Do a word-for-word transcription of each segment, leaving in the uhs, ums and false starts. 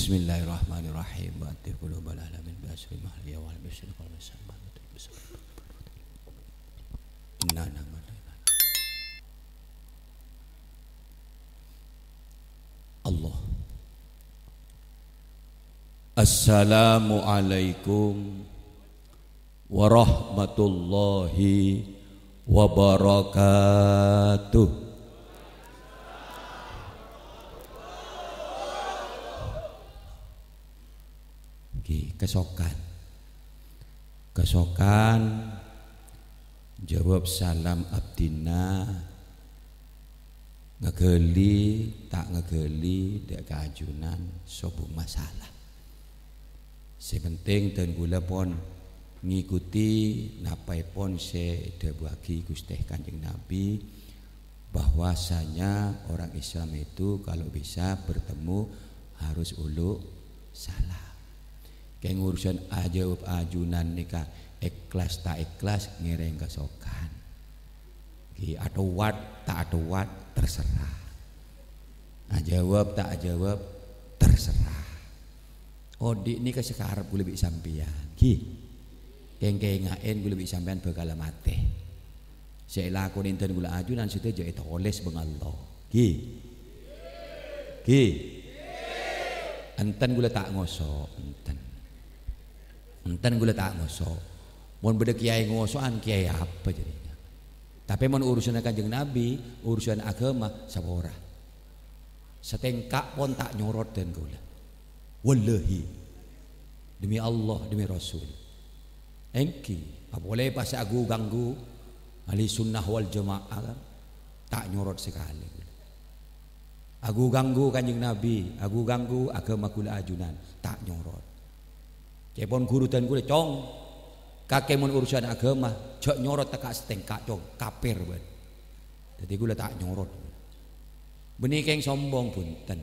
Bismillahirrahmanirrahim. Wa ati qulubal alamin bi asri mahliya wal bisri qul sama. Inna nama Allah. Assalamualaikum warahmatullahi wabarakatuh. Nggih, kasokan. Kasokan jawab salam abdhina, ngaghâli, ta' ngaghâli, dâ' ka ajunan, sobung masalah. Sè pentèng dân kaulâ pon ngikuti napaèpon sè èdhâbuwaghi Ghustè Kanjeng Nabi, bahwasanya orang Islam itu kalau bisa bertemu harus ulu salam. Kèng urusan ajawab ajunan nèka ikhlas ta' ikhlas ngèrèng kasokan. Ghi atowat ta' atowat terserah. Ajawab ta' ajawab terserah. Odi' nèka sè kaarep kaulâ bi' sampèyan. Ghi. Kèng-kènga'è kaulâ bi' sampèyan bhâkal matè. Sè èlakonè dân kaulâ ajunan sadhâjâ ètolès bân Allah. Ghi. Ghi. Enten kaulâ ta' ngoso', enten. Enten kaulâ ta' ngoso'. Mon bâdâ kèyaè ngoso'an, kèyaè apa jârèya? Tapè mon urusanna Kanjeng Nabi, urusan aghâma, sapora. Satèngka' pon ta' nyorot dân kaulâ. Wallahi. Demi Allah, demi Rasul. Èngghi, apolè pas aghâ-ghânggu ahli sunnah wal jamaah kan, ta' nyorot sakalè. Aghâ-ghânggu Kanjeng Nabi, aghâ-ghânggu aghâma kaulâ ajunan, ta' nyorot. Ca'èpon ghuru dân kaulâ, "Cong, kakè mon urusan aghâma, jhâ' nyorot tekka' satèngka', Cong, kapèr bân." Dhâddhi kaulâ ta' nyorot. Bânnè kèng sombong, bhunten.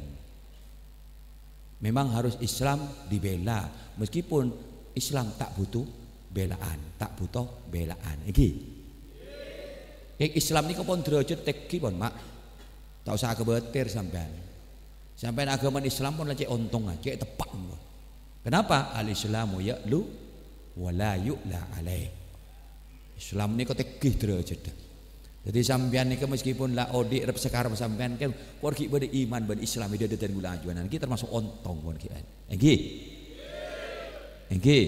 Memang harus Islam dibela, meskipun Islam ta' butuh bèla'an, ta' butuh bèla'an. Èngghi? Kèng Islam nèko pon dârâjhât tèngghi pon, Ma'. Ta' osa kabâtèr sampèyan. Sampèyan aghâma Islam pon la cè' ontong, cè' teppa' pon. Kenapa? Al-Islamu ya'lu wa la yu'la alaih. Islam nèko tèngghi dârâjhâddhâ. Dhâddhi sampèyan nèka meskipun la odi' rep-, sakarep sampèyan kan, pon ghi' bâdâ iman bân Islam è dâdâ dân kaulâ ajunan, ghi' termasuk ontong pon ghi'. Èngghi? Èngghi?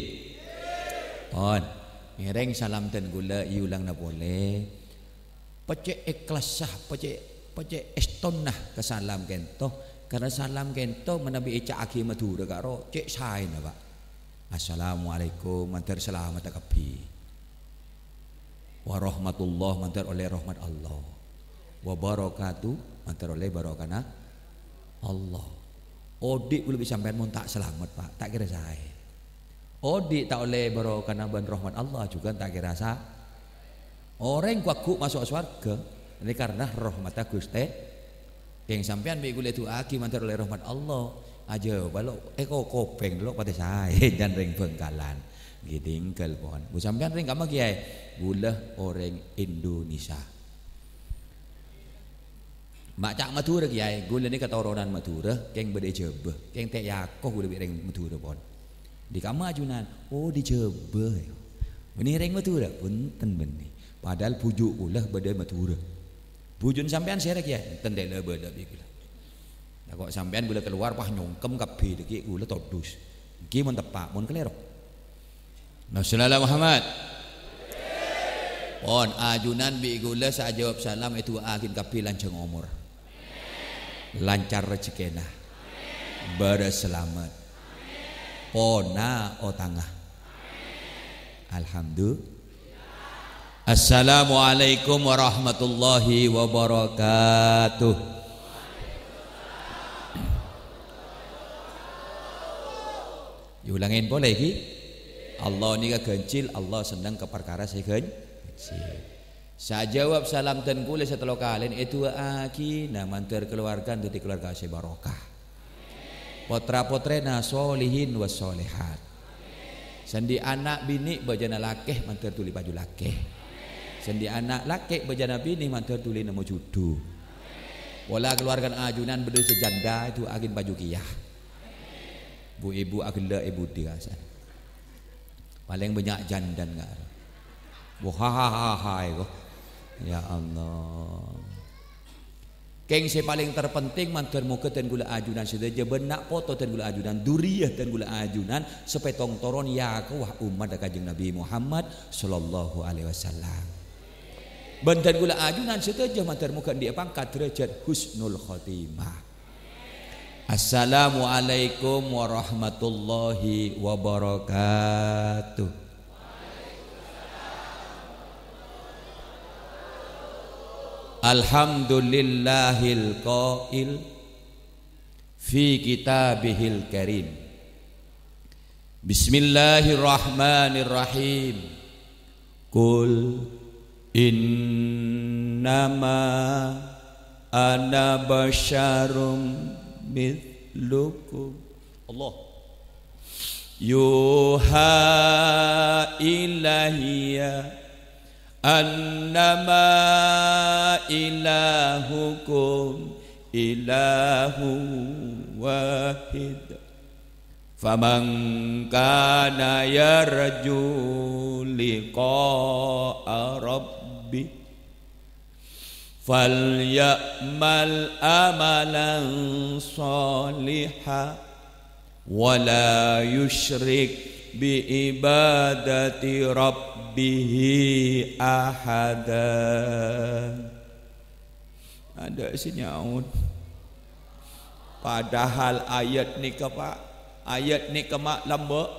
Pon. Ngèrèng salam dân kaulâ èolangana polè. Pècè' èkhlassa, pècè', pècè' èstona ka salam kènto. Karna salam kènto manabi èca'aghi Madhurâ karo cè' saèna, Pa'. Assalamualaikum, mandhâr salamet kabbhi. Warahmatullah, mandhâr ollè rahmat Allah. Wabarakatuh, mandhâr ollè barokana Allah. Odi' kaulâ bi' sampèyan mon ta' salamet, Pa', ta' kèra saè. Odi' ta' ollè barokana bân rahmat Allah jhughân ta' kèra sa-, orèng ghu-, ghu maso' sowarghâ, nèka karna rahmatta Ghustè. Kèng sampèyan bi' kaulâ èdu'aaghi mandhâr ollè rahmat Allah. Ajâwâ lo', èko kopèng lo' patè saè, dân rèng Bhângkalan. Ghi' tinggal pon. Bu sampèyan rèng kamma, Kèyaè? Kaulâ orèng Indonesia. Ma' ca' Madhurâ, Kèyaè. Kaulâ nèka katoronan Madhurâ, kèng bâdâ è Jhâbâ. Kèng ta' èako kaulâ bi' rèng Madhurâ pon. Dhi kamma ajunan? Oh, dhi Jhâbâ. Bânnè rèng Madhurâ? Bhunten, bânnè. Padahal bhuju' kaulâ bâdâ è Madhurâ. Bhujuna sampèyan sèra, Kèyaè? Enten, dâ' la bâdâ bi' kaulâ. Lah, ko' sampèyan bulâ kalowar, pas nyongkem kabbhi dhâggi' kaulâ todus. Èngghi mon teppa', mon kalèro. Allahumma shalli ala Muhammad. Pon, ajunan bi' kaulâ sè ajâwâb salam èdu'aaghin kabbhi lanjhâng omor. Lancar rajhekkèna. Bârâs salamet. Pona otangnga. Alhamdulillah. Assalamualaikum warahmatullahi wabarakatuh. Èolangè polè, ghi. Allah nèka ghânjhil, Allah senneng ka parkara sè ghân-, ghânjhil. Sè ajâwâb salam dân kaulâ sè tello kalèn èdu'aaghina mandhâr kalowarghâna dhâddhi kalowarga sè barokah. Potra-potrèna solihin was solihat. Sè andi' ana' binè' bâjâna lakè mandhâr dhuli paju lakè. Sè andi' ana' lakè bâjâna binè mandhâr dhuli nemmo jhudhu. Pola kalowarghâna ajunan bâdâ sè janda èdu'aaghin paju kèya. Bu-ibu aghellâ' è budi kasar. Palèng bânnya' jhândhâna, nga'. Bu, ha, ha, ha, ha, iko. Ya Allah. Kèng sè palèng terpenting, mandhâr moghâ dân kaulâ ajunan sadhâjâ, bân na' poto dân kaulâ ajunan, duriyah dân kaulâ ajunan, sapèttong toron, ya, kowah ommatta Kanjeng Nabi Muhammad sallallahu alaihi wasallam. Bân dân kaulâ ajunan sadhâjâ, mandhâr moghâ andi' pangkat, derajat husnul khotimah. Assalamualaikum warahmatullahi wabarakatuh. Alhamdulillahil qail fi kitabihil karim. Bismillahirrahmanirrahim. Qul innama ana basyarum mitslukum. Allah. Yuha ilayya annama ilahukum ilahu wahid. Faman kana yarju liqa'a rabbih, falya'mal amalan shalihan, wa la yusyrik bi ibadati rabbih ahada. Adâ' sè nyaot. Padahal ayat nèka, Pa', ayat nèka ma' lambâ'.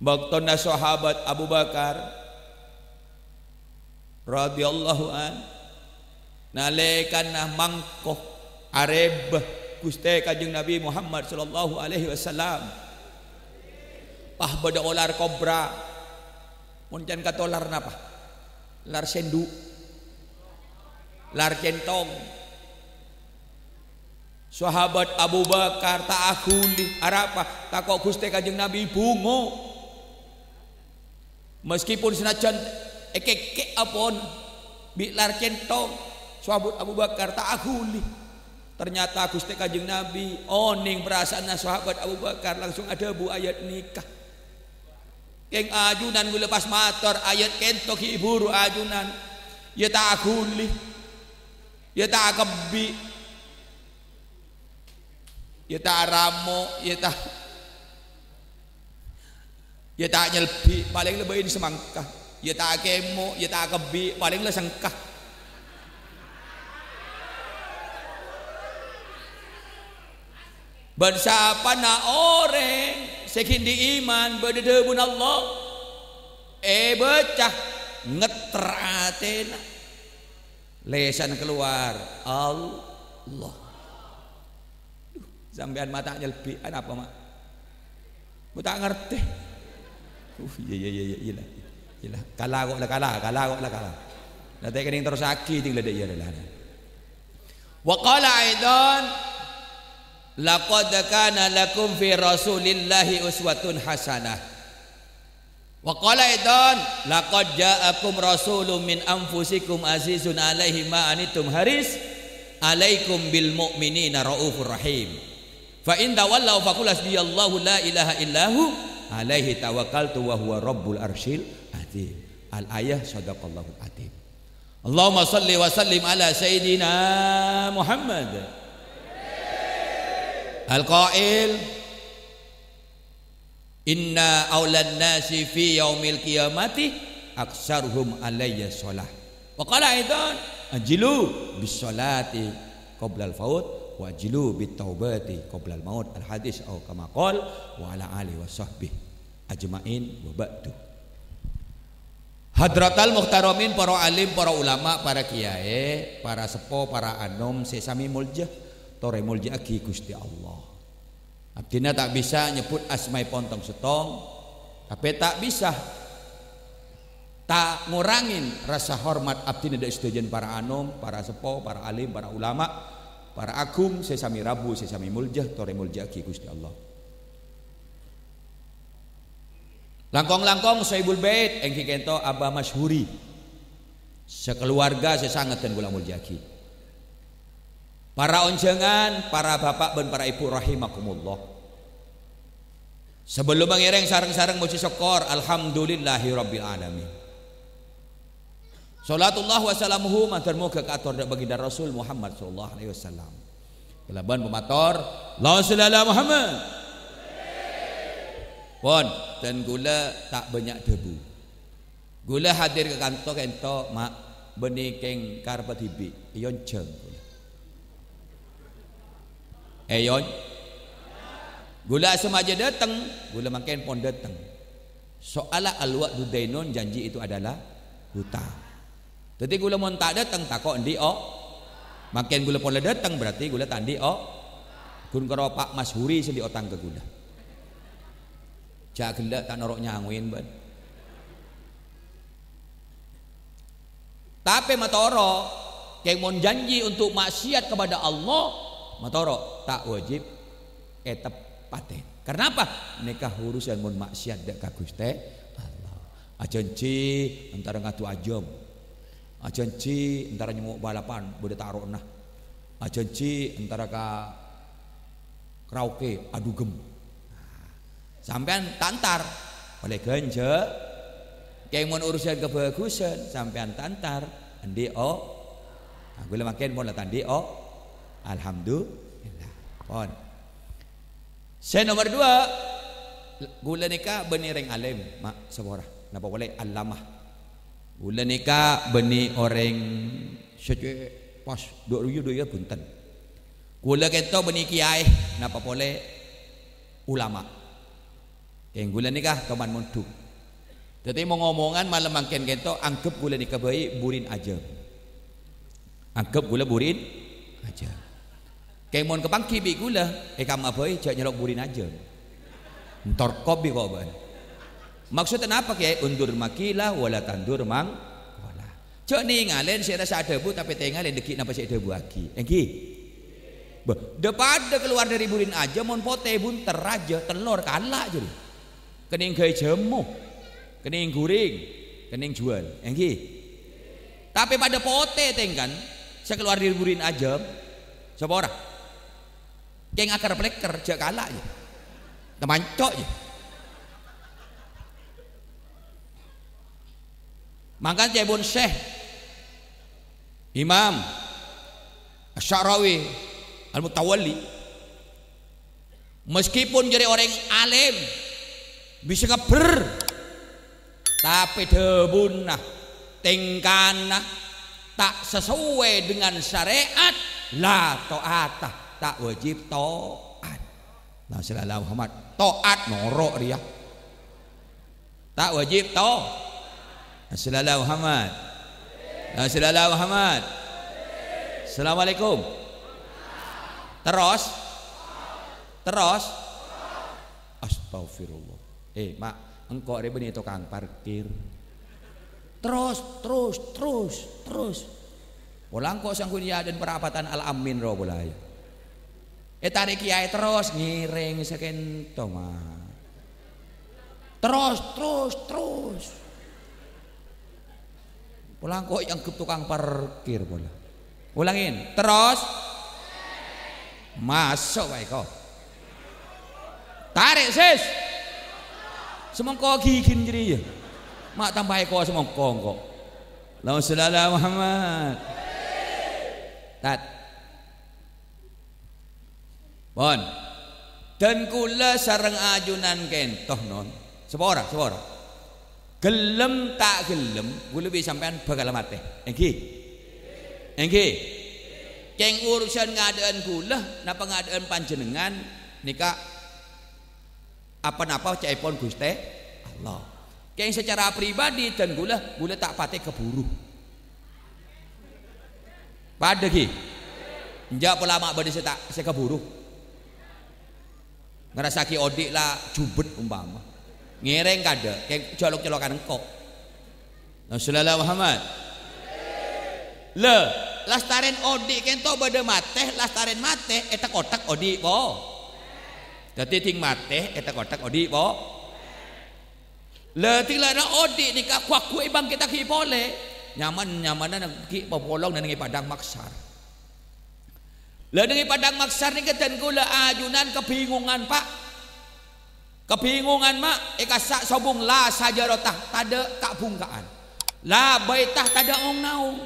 Bâktona Sahabat Abu Bakar radhiyallahu an, nalèkana mangko arèbâ Ghustè Kanjeng Nabi Muhammad sallallahu alaihi wasallam, pas bâdâ olar kobra. Mon can katolar napa? Lar sèndhu'. Lar cèntong. Sahabat Abu Bakar ta' aghuli. Arapa? Tako' Ghustè Kanjeng Nabi bhungo. Maskèpon sanajjân èkèkè' apon bi' lar cèntong, Sahabat Abu Bakar ta' aghuli. Ternyata Ghustè Kanjeng Nabi onèng parasa'anna Sahabat Abu Bakar, langsung adhâbu ayat nèka. Kèng ajunan kaulâ pas mator, ayat kènto ghi' buru ajunan. Iyâ ta' aghuli. Iyâ ta' akebbi'. Iyâ ta' aramo', iyâ ta', iyâ ta' nyelbi', palèng la bâin samangka. Iyâ ta' akemo', iyâ ta' akebbi', palèng la sengka. Bân sapana orèng sè ghi' andi' iman bâdâ dhâbuna Allah, èbâca, ngetter atèna, lèsan kalowar, Allah. Duh, sampèyan ma' ta' nyelbi', anapa, Ma'? Bu ta' ngartè. Uh, iyâ, iyâ, iyâ, iyâ, iyâlah. Iyâlah. Kala kok la kala, kala kok la kala. La ta' kennèng terrossaghi, ding la dâ' iyâ la. Wa qala aidan, "Laqad kana lakum fi Rasulillahi uswatun hasanah." Wa qala aidan, "Laqad ja'akum rasulun min anfusikum azizun alaihi ma anittum haris alaikum bil mu'minina raufur rahim. Fa in tawallaw faqul hasbiyallahu la ilaha illahu alaihi tawakkaltu wa huwa rabbul arsyil azim." Al-ayah, sadaqallahul azim. Allahumma shalli wa sallim ala Sayyidina Muhammad. Al-qail, "Inna aulan nasi fi yaumil qiyamati aksaruhum alayya shalah." Wa qala aidan, "Ajilu bis sholati qoblal faut, wa ajilu bit taubati qoblal maut." Al-hadis au kama qol, wa ala alihi wa sahbihi ajma'in wa ba'du. Hadratal muhtaramin, para alim, para ulama, para kiyaè, para seppo, para anom sè samè molja, torè molja'aghi Ghustè Allah. Abdhina ta' bisa nyebbhut asmaèpon tong-settong, tapè ta' bisa ta' ngorangè rasa hormat abdhina dâ' sadhâjâna para anom, para seppo, para alim, para ulama, para agung sè samè rabu, sè samè molja, torè molja'aghi Ghustè Allah. Langkong-langkong Sohibul Bait, èngghi kènto Aba Masyhuri. Sakaluwarga sè sanget dân kaulâ molja'aghi. Para onjhângan, para bapa' bân para èbhu rahimakumullah. Sabellunna ngèrèng sareng-sareng mojhi sokkor, alhamdulillahirabbil alamin. Shalatullah wa salamuhu mandhâr moghâ kaator dâ' baginda Rasul Muhammad sallallahu alaihi wasallam. Kalabân pamator, Allahumma shalli ala Muhammad. Pon, dân kaulâ ta' bânnya' dhâbu. Kaulâ hadir ka kanto kènto, Ma', bânnè kèng karebbhâ dhibi', èyonjhâng kaulâ. Èyon-, kaulâ asemma'an dâteng, kaulâ mangkèn pon dâteng. Soalla al-wa'du dainun, janji itu adalah hutang. Dhâddhi kaulâ mon ta' dâteng, tako' andi' o-, mangkèn kaulâ pon la dâteng, berarti kaulâ ta' andi' o-, ghun karo Pa' Mashuri sè andi' otang ka kaulâ. Jhâ' ghellâ' ta' noro' nyangowè bân. Tapè matoro', kèng mon janji untuk maksiat kepada Allah, matoro', ta' wajib èteppatè. Karena apa? Nèka urusan mon maksiat dâ' ka Ghustè Allah. Ajhânjhi entara ngadu ajâm. Ajhânjhi entara nyemmo' balapan, bâdâ taro'na. Ajhânjhi entara ka karaoke, adugem. Nah, sampèyan ta' entar, ollè ghânjhâ. Kèng mon urusan kabhâghusân, sampèyan ta' entar, andi' o-, nah, kaulâ mangkèn pon la ta' andi' o-, alhamdulillah. Pon. Sè nomer dua, kaulâ nèka bânnè rèng alim, Ma', sapora. Napa polè allamah. Kaulâ nèka bânnè orèng sè cè' pas dhu-, dhu-, dhu-, ya, bhunten. Kaulâ kènto bânnè kiyaè, napa polè ulama. Kèng kaulâ nèka toman mondhuk. Dhâddhi, mon-ngomongan malem mangkèn kènto, angghep kaulâ nèka bhâi burin ajâm. Angghep kaulâ burin ajâm. Kèng mon kapangghi bi' kaulâ, è kamma bhâi, jhâ' nyalok burin ajâm. Entar kopi kok, bân. Maksudnya napa, Kè? Undur makilah, wala tandur mangkolah. Jhâ' nèngalè sè rassa adhâbu, tapè tèngalè dhâggi' napa sè èdhâbuwaghi. Èngghi? Bâh, dâ-padâ kalowar dâri burin ajâm, mon potè, bhunter, rajâ, tellor, kala' jârèya. Kennèng ghâbây jhâmo, kennèng ghuring, kennèng jhuwâl. Èngghi? Tapè padâ potè tèngkan, sè kalowar dâri burin ajâm. Sapora? Kèng akar plèkkèr, jhâ' kala', yâ. Tamanco', yâ. Mangkana ca'èpon Syekh Imam Asy-Sya'rawi Al-Mutawalli, meskipun jârèya orèng alim, bisa ngebbher, tapè dhâbuna, tèngkana ta' sasowè dengan syarè'at, la ta'ata, ta' wajib ta'at. Nah, shallallahu Muhammad, ta'at noro' rèya. Ta' wajib to. Shallallahu Muhammad. Shallallahu Muhammad. Assalamualaikum. Terros? Terros? Astagfirullah. Eh, Ma', engko' rè bânnè tokang parkir. Terros, terros, terros, terros. Pola engko' sè angghuy è adâ'na parapatan Al-Amin ro pola, yâ. Ètarè' kiyaè terros ngèrèng sakènto, Ma'. Terros, terros, terros. Pola engko' èangghep tokang parkir pola. Ulangin, terros. Maso' wae ko. Tarè', sis. Semongko gigin jârèya. Ma' tambâi ko semongko engko'. Allahumma shalli ala Muhammad. Tat. Pon. Dan kaulâ sareng ajunan kènto, non. Sapora, sapora. Ghellem ta' ghellem, kaulâ bi' sampèyan bhâkal matè. Èngghi? Èngghi? Kèng urusan ngadâ'ân kaulâ, napa ngadâ'ân panjhennengngan, nèka apa-napa ca'èpon Ghustè Allah. Kèng sacara pribadi dan kaulâ, kaulâ ta' patè kabhuru. Padâ ghi? Enjâ' pola ma' bâdâ sè ta', sè kabhuru. Ngarassa'aghi odi' la jubet umpama. Ngèrèng kadâ', kèng jhâ' lok-colokan engko'. Nah, shallallahu Muhammad. Lè, lastarèn odi' kènto bâdâ matè, lastarèn matè, ètek-otek odi' po. Dhâddhi dhing matè, ètek-otek odi' po. Lè, dhing la odi' nèka ghu-, ghuwâ èbhângkèttaghi polè. Nyaman-nyamanna ghi' papolong neng è padang mahsyar. Lè, neng è padang mahsyar nèka dân kaulâ ajunan kabingungan, Pa'. Kabingungan, ma', èkassa' sobung la sajarotah, tadâ' ka'-bhungka'an. La baitah tadâ' ong-naong.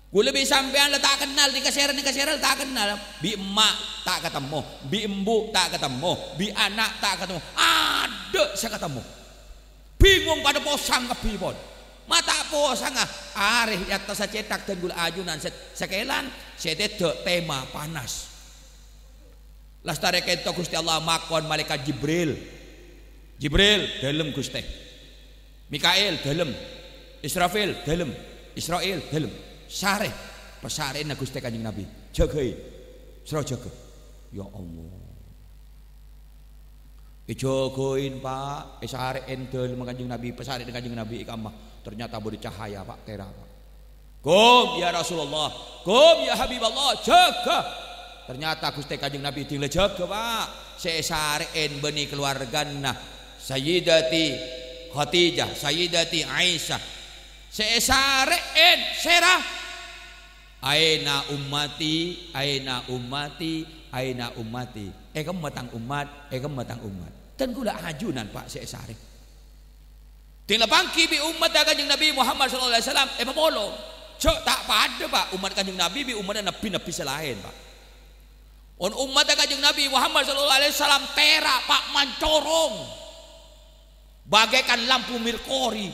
Ghulâ bi' sampèyan la ta' kennal, nèka-sèra, nèka-sèra la ta' kennal. Bi' emma' ta' katemmo, bi' embu' ta' katemmo, bi' ana' ta' katemmo. Adâ' sè katemmo. Bingung padâ posang kabbhi pon. Ma' ta' posanga, arè è attassa cèthak dân ghulâ ajunan sè-, sakèlan sè tèdâ' tèma panas. Lastarè kènto Ghustè Allah makon Malaèkat Jibril. "Jibril, dâlem, Ghustè." "Mika'il, dâlem." "Israfil, dâlem." "Isra'il, dâlem." Sarè, pasarèna Ghustè Kanjeng Nabi. "Jâgâi, soro jâgâ." Ya Allah. Èjâgâi, Pa', èsarè'è dâlemma Kanjeng Nabi, pasarè'è Kanjeng Nabi è kamma. Ternyata bâdâ cahaya, Pa', tèra', Pa'. "Ghum, ya Rasulullah. Ghum, ya Habiballah. Jâgâ." Ternyata Ghustè Kanjeng Nabi ding la jâgâ, Pa'. Sè èsarè'è bânnè kaluwargana Sayyidati Khadijah, Sayyidati Aisyah. Sè èsarè'è sèra. "Aina ummati, aina ummati, aina ummati." È kemma tang ommat, è kemma tang ommat. Dân ghulâ ajunan, Pa', sè èsarè. Ding la pangghi bi' ommatta Kanjeng Nabi Muhammad sallallahu alaihi wasallam èpapolong. Jâ' ta' padâ, Pa', ommat Kanjeng Nabi bi' ommatta nabbhi-nabbhi sè laèn, Pa'. Mon ommatta Kanjeng Nabi Muhammad sallallahu alaihi wasallam tèra', Pa', mancorong. Bagaikan lampu Merkuri.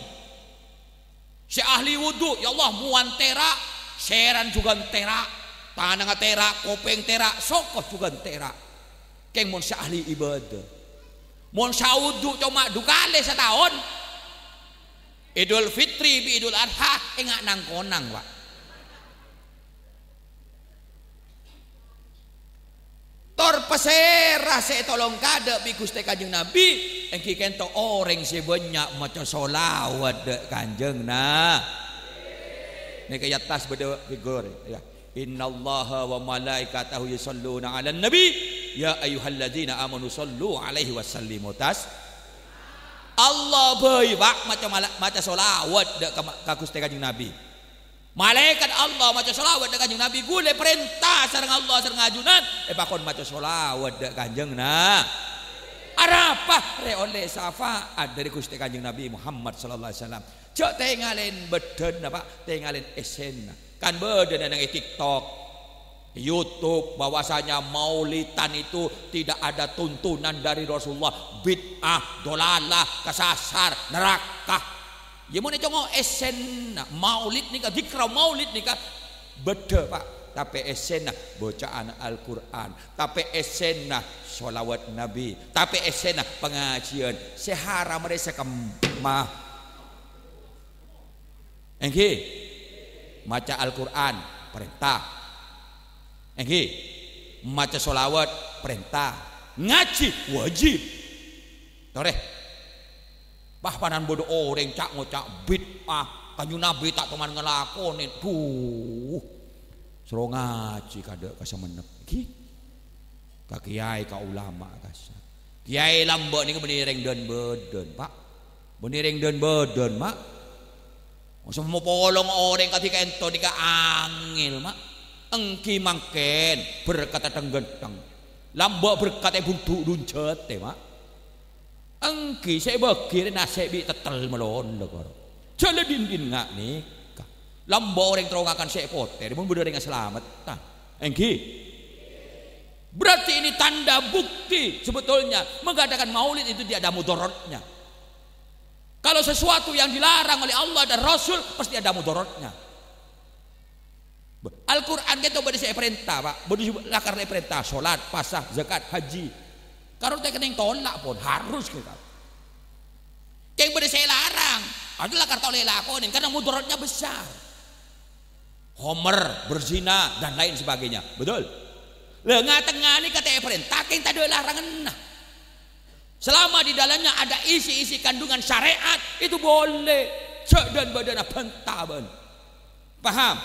Sè ahli wudu, ya Allah, mowan tèra', sèran jhughân tèra', tanangnga tèra', kopèng tèra', soko jhughân tèra'. Kèng mon sè ahli ibadah. Mon sè awudu coma du kalè sataon, Idul Fitri bi' Idul Adha, enga' nang-konang, Pa'. Tor pasèra sè ètolong kaadâ' bi' Ghustè Kanjeng Nabi, èngghi kènto orèng sè bânnya' maca sholawat dâ' Kanjeng Na-, nèka è attas bâdâ figur, ya. "Innallaha wa malaikatahu yusholluna 'alan nabi, ya ayyuhalladzina amanu shollu 'alaihi wa sallimu tas-" Allah bhâi, Pa', maca mala-, maca sholawat dâ' ka ma-, ka Ghustè Kanjeng Nabi. Malaèkat Allah maca sholawat dâ' Kanjeng Nabi, ghulâ èparènta sareng Allah sareng ajunan èpakon maca sholawat dâ' Kanjeng Na-, arapa? Rè ollè syafaat dâri Ghustè Kanjeng Nabi Muhammad sallallahu alaihi wasallam. Jâ' tèngalè bâdâna, Pa', tèngalè èssèna. Kan bâdâna neng è TikTok, YouTube, bahwasanya maulidan itu tidak ada tuntunan dari Rasulullah, bid'ah, dolalah, kasasar, neraka. Ya, mon ècongo' èssèna maulid nèka, dzikra maulid nèka bâdâ, Pa'. Tapè èssèna bacaan Al-Qur'an, tapè èssèna sholawat Nabi, tapè èssèna pangajiân. Sè haram rè sè kemma. Èngghi, maca Al-Qur'an, parènta. Èngghi, maca sholawat, parènta. Ngajhi, wajib. Torè. Bâh, panan bâdâ orèng ca'-ngoca' bid'ah, Kanjeng Nabi ta' toman ngalakonè. Duh, soro ngajhi kaadâ' ka Samenep. Ghi? Ka kèyaè, ka ulama, kassa'. Kèyaè lambâ' nèka bânnè rèng dân-bâdân, Pa'. Bânnè rèng dân-bâdân, Ma'. Masa mapolong orèng kadhi ka'ènto nèka angèl, Ma'. Èngghi mangkèn, berkatta thèng-ghântheng. Lambâ' berkat è bundhu' dhunjhâtè, Ma'. Èngghi, sè èbâghi rè nasè' bi' tèttèl malolo, kor. Jhâ' la dhin-dhin nga' nèka. Lambâ' orèng terro ngakan sè potè, mon bâdâ orèng asalameddhân. Èngghi. Berarti ini tanda bukti sebetulnya mengadakan maulid itu tidak ada mudaratnya. Kalau sesuatu yang dilarang oleh Allah dan Rasul, pasti ada mudaratnya. Al-Qur'an kèto bâdâ sè èparènta, Pa'. Bâdâ sè lakar èparènta, sholat, pasa, zakat, haji. Karo ta' kennèng tolak pon, harus kita. Kèng bâdâ sè èlarang, ada lakar ta' ollè èlakonè, karena mudaratnya besar. Khamar, berzina, dan lain sebagainya. Betul? Lah, nga-, tèngalè kata èparènta, kèng tadâ' laranganna. Selama di dalamnya ada isi-isi kandungan syariat, itu boleh. Jhâ' dân-bâdâna bânta bân. Paham?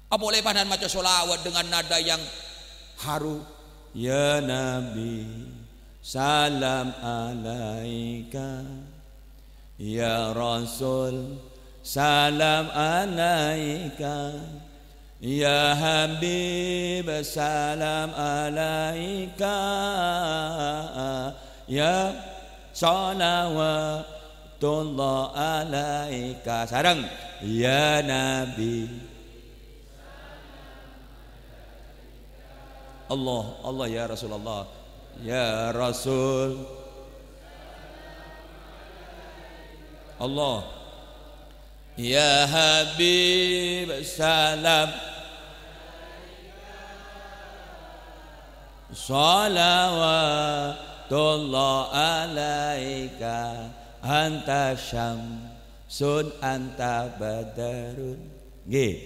Apolè panèka maca sholawat dengan nada yang haru. Ya Nabi, salam alaika. Ya Rasul, salam alaika. Ya Habib, salam alaika, ya salawatullah alaika. Sareng, ya Nabi. Allah, Allah, ya Rasulullah. Ya Rasul. Allah. Ya Habib, salam. Salawatullah alaika. Anta syamsun, anta badarun. Nggih.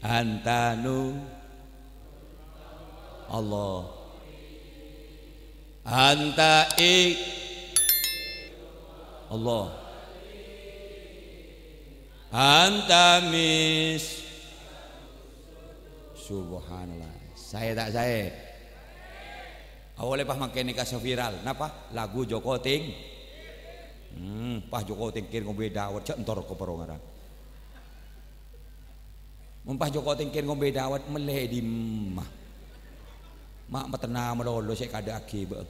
Anta nu-, Allah. Anta i-, Allah. Anta mis-, Subhanallah. Saè ta' saè? Awalè pas mangkèn nèka sè viral. Napa? Lagu Joko Ting-, hmm, pas Joko Tingkir ngombè dawet, jhâ' entor ka paro ngarang. Mon pas Joko Tingkir ngombè dawet, mellè è dimma? Ma' matenna malolo sè èkadhâ'aghi bâ'na.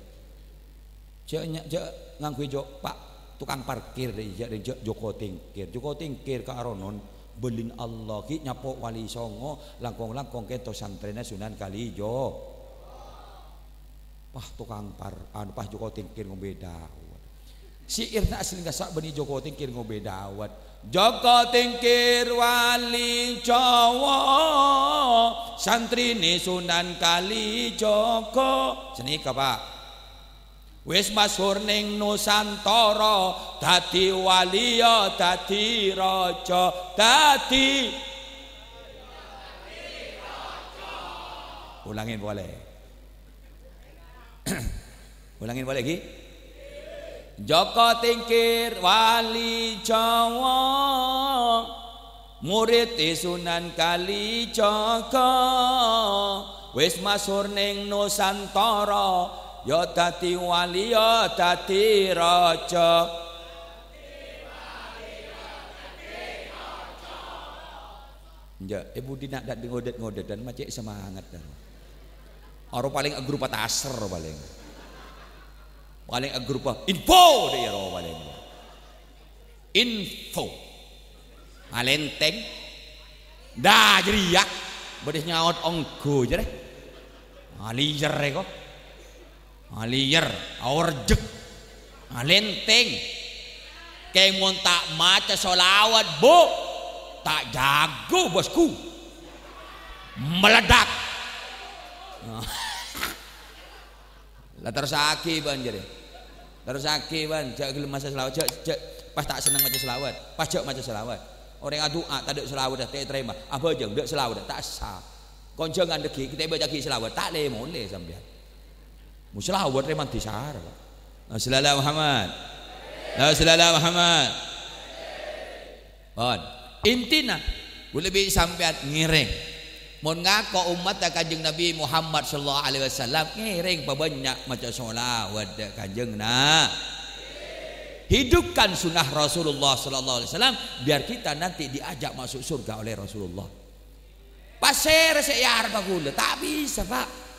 Jhâ' nya-, jhâ' ngangghuy jo-, pa-, tokang parkir rè, iyâ rè, jhâ' Joko Tingkir. Joko Tingkir ka aronon, bâlin Allah, ghi' nyapo' Wali Songo, langkong-langkong kènto santrèna Sunan Kalijo. Pas tokang par-, anu, pas Joko Tingkir ngombè dawet. Syi'irna asli kassa' bânnè Joko Tingkir ngombè dawet. Joko Tingkir wali Jawa, santrèna Sunan Kalijaga. Sanèka, Pa'. Wis masyhur neng Nusantara, dâddhi wali ya dâddhi raja, dâddhi. Ulangè polè. Ulangè polè, ghi. Joko Tingkir wali Jawa, murid Sunan Kalijaga, wis masyhur neng Nusantara, ya dâddhi wali, ya dâddhi raja. Enjâ', è budi na' dâ' ngodât-ngodâdhân ma' cè' semangat, dâ. Aro palèng agrupa taser palèng. Palèng agrupa info dâ' iyâ ro palèng. Info. Alèntèng. Dâ' jârèya. Bâdâ nyaot ongghu jârèya. Aliyèr èko. Aliyèr, aorjek, alèntèng. Kèng mon ta' maca sholawat, Bu, ta' jâgâ, bosku. Meledak. La terrossaghi, bân, jârèya. Terrossaghi, bân. Jâ' ghellem maca sholawat. Jâ', jâ', pas ta' senneng maca sholawat. Pas jâ' maca sholawat. Orèng adu'a, tadâ' sholawat, ta' ètarèma. Abhâjâng, dâ' sholawat, ta' sah. Kon jhângan dâggi', kita bâca'aghi sholawat. Ta' lè-molè sampèyan. Mo sholawat rè mandi sara, Pak. Allahumma shalli ala Muhammad. Allahumma shalli ala Muhammad. Pon. Intina, kaulâ bi' sampèyan ngèrèng. Mon ngako ommatta Kanjeng Nabi Muhammad sallallahu alaihi wasallam, ngèrèng pabânnya' maca sholawat dâ' Kanjeng Na-, Hidupkan sunnah Rasulullah sallallahu alaihi wasallam, biar kita nanti diajak masuk surga oleh Rasulullah. Pasèra sè èarebbhâ kaulâ? Ta' bisa, Pak.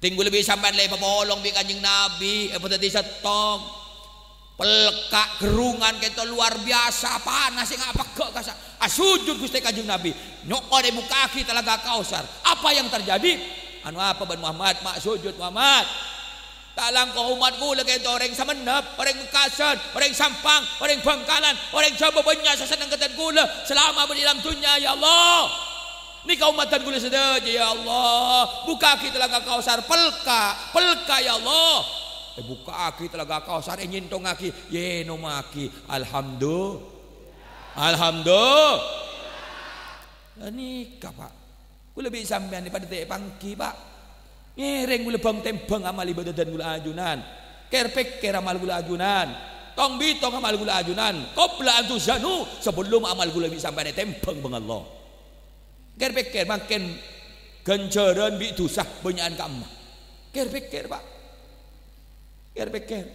Tèng kaulâ bi' sampèyan la èpapolong bi' Kanjeng Nabi, èpadhâddhi sèttong. Pelka', gherrungan kènto luar biasa, panas sè nga' pegghâ' kasa'. Asojud Ghustè Kanjeng Nabi. Nyo'on èbuka'aghi Talaga Kausar. Apa yang terjadi? Anu apa bân Muhammad? Ma' sojud, Muhammad. Ta' langkong ommat kaulâ kènto orèng Samennep, orèng Mekkasân, orèng Sampang, orèng Bangkalan, orèng Jhâbâ bânnya' sè senneng ka dhân kaulâ salama bâdâ è alam dhunnya, ya Allah. Nèka ommaddhân kaulâ sadhâjâ, ya Allah. Buka'aghi Talaga Kausar, pelka', pelka', ya Allah. Èbuka'aghi Talaga Kausar, ènyèntongngaghi, ènomaghi. Alhamdu-, Alhamdu-, Nèka, Pak. Kaulâ bi' sampèyan nè padâ ta' èpangghi, Pak. Ngèrèng kaulâ bâng-tèmbâng amal ibâdâdhân kaulâ ajunan. Kèr-pèkkèr amal kaulâ ajunan. Tong-bitong amal kaulâ ajunan. Qabla an tuzanu, sabellunna amal kaulâ bi' sampèyan ètèmbâng bân Allah. Kèr-pèkkèr mangkèn ghânjhârân bi' dhusa bânnya'an ka'emma. Kèr-pèkkèr, Pak. Kèr-pèkkèr.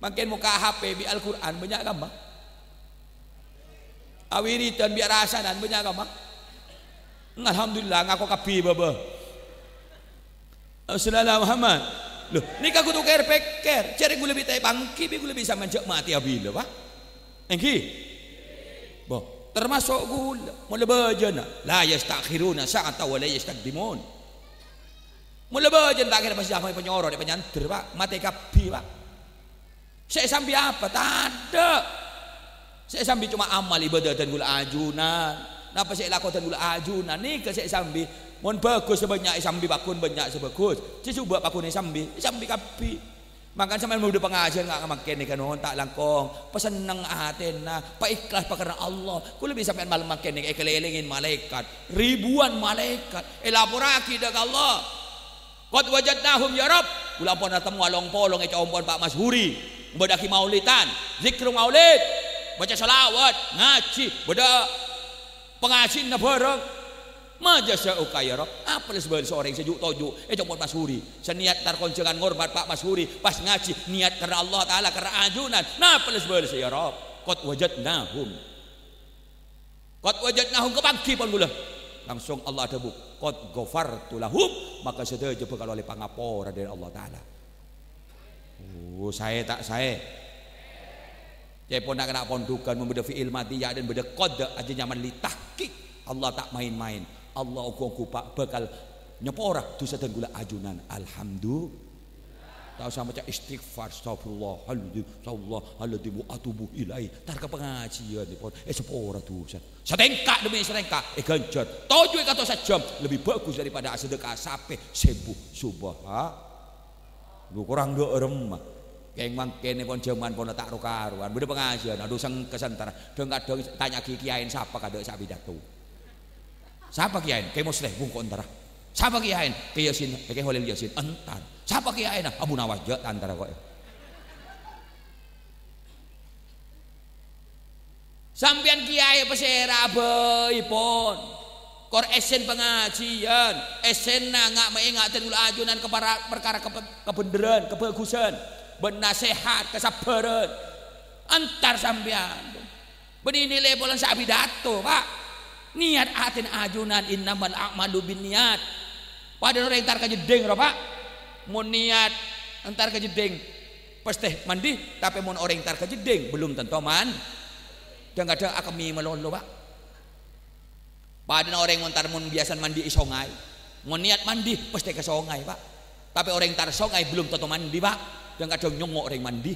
Mangkèn mokka' H P bi' Al-Qur'an bânnya' ka'emma. Awiridan bi' arasanan bânnya' ka'emma. Alhamdulillah, ngako kabbhi, bâbâ. Sallallahu Muhammad. Loh, nèka kodhu kèr-pèkkèr. Jhârèng ghulâ bi' ta' èpangghi, bi' ghulâ bi' sampèyan jhâ' matè abhilâ, Pak. Èngghi? Bo, termasuk ghulâ. Mola bâjâna. La yasta'khiruna sa'atan wa la yastaqdimun. Mola bâjâna ta' kèra pas jhâ' èpanyoro, èpanyandher, Pak. Matè kabbhi, Pak. Sè èsambi apa? Tadâ'. Sè èsambi coma amal ibâdâ dân ghulâ ajunan. Napa sè èlako dân ghulâ ajunan? Nèka sè èsambi. Mon bhâghus sè bânnya' èsambi, pagghun bânnya' sè bhâghus. Sè jhubâ' pagghun èsambi, èsambi kabbhi. Mangkana sampèyan mon bâdâ pangajiân nga-, mangkèn nèka, non, ta' langkong. Pasenneng atèna, paèhlas pakarna Allah. Ghulâ bi' sampèyan malem mangkèn nèka èkalèlèngè malaèkat. Ribuan malaèkat èlaporraghi dâ' ka Allah. "Qad wajadnahum, ya Rabb." Ghulâ ampon atemmo along-polong è compo'na Pa' Masyhuri. Bâdâ'âghi maulidan, zikru maulid, maca shalawat, ngajhi, bâdâ pangajhina bhâreng. "Ma jaza'uka, ya Rabb?" Apa lès bâlessa orèng sè ju'-toju' è compo'na Masyhuri? Sè niyat entar konjhângan ngormat Pa' Masyhuri, pas ngajhi, niyat karna Allah Ta'ala, karna ajunan. Napa lès bâlessa, ya Rabb? "Qad wajadnahum." "Qad wajadnahum," kapangghi pon ghulâ. Langsung Allah adhâbu, "Qad ghafartu lahum," maka sadhâjâ bhâkal ollè pangapora dâri Allah Ta'ala. Oh, saè ta' saè? Ca'èpon na'-kana' ponḍhughân, mon bâdâ fi'il madhi, ya, dân bâdâ qad, ajâ nyamana li tahqiq. Allah ta' maèn-maèn. Allah ongghu-ongghu pa-, bhâkal nyapora dhusa dân ghulâ ajunan. Alhamdulillah. Ta' osa maca istighfar, "Astagfirullahaladzim, astagfirullahaladzim, wa atubu ilaih." Entar ka pangajhiân, pon, èsapora dhusa. Satèngka' dhemmi satèngka', èghânjhâr. Toju' è kanto sajhâm, lebbi bhâghus daripada asadhekka sapè sèbu. Subha-, lu, korang dâ' remma. Kèng mangkèn pon jhâman pon ta' ro-karowan. Bâdâ pangajhiân, adhu, sèngkè santara. Dhâng-kadhâng tanya'aghi kèyaèna sapa kadâ' sè apidato. Sapa kèyaèna? Kè Musleh, bungko' entara. Sapa kèyaèna? Kè Yasin, Kè Kholil Yasin, entar. Sapa kèyaèna? Abu Nawas, jhâ' ta' entara kok. Sampèyan kèyaè pasèra bhâi pon. Kor èssèna pangajhiân, èssèna nga'-, maènga' dân ghulâ ajunan ka para-, parkara kab-, kabhendherrân, kabhâghusân, bân nasèhat, kasabbhârân. Entar sampèyan. Bânnè nilai polana sè apidato, Pak. Niyat atèna ajunan, "Innamal a'malu binniyat." Padâna orèng entar ka jeddhing, ro, Pak. Mon niyat entar ka jeddhing, pastè mandi, tapè mon orèng entar ka jeddhing, belum tentu man-, dhâng-kadhâng akemmè malolo, Pak. Padâna orèng mon entar mon biyasana mandi è songay. Mon niyat mandi, pastè ka songay, Pak. Tapè orèng entar songay belum tanto mandi, Pak. Dhâng-kadhâng nyongngo' orèng mandi.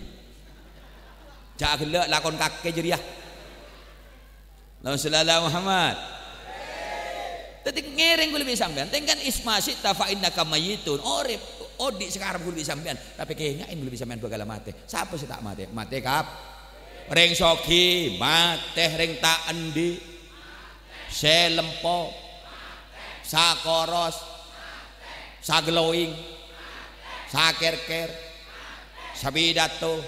Jhâ' ghellâ' lakon kakè jârèya. Allahumma shalli ala Muhammad. Dhâddhi ngèrèng ghulâ bi' sampèyan. Tèngkana isma syi'ta fa innaka mayyitun. Orèp, odi' sakarep ghulâ bi' sampèyan. Tapè kènga'è ghulâ bi' sampèyan bhâkal matè. Sapa sè ta' matè? Matè kap-, Rèng soghi matè, rèng ta' andi', sè lempo, sakoros, saglowing, sakèrkèr, sapidato.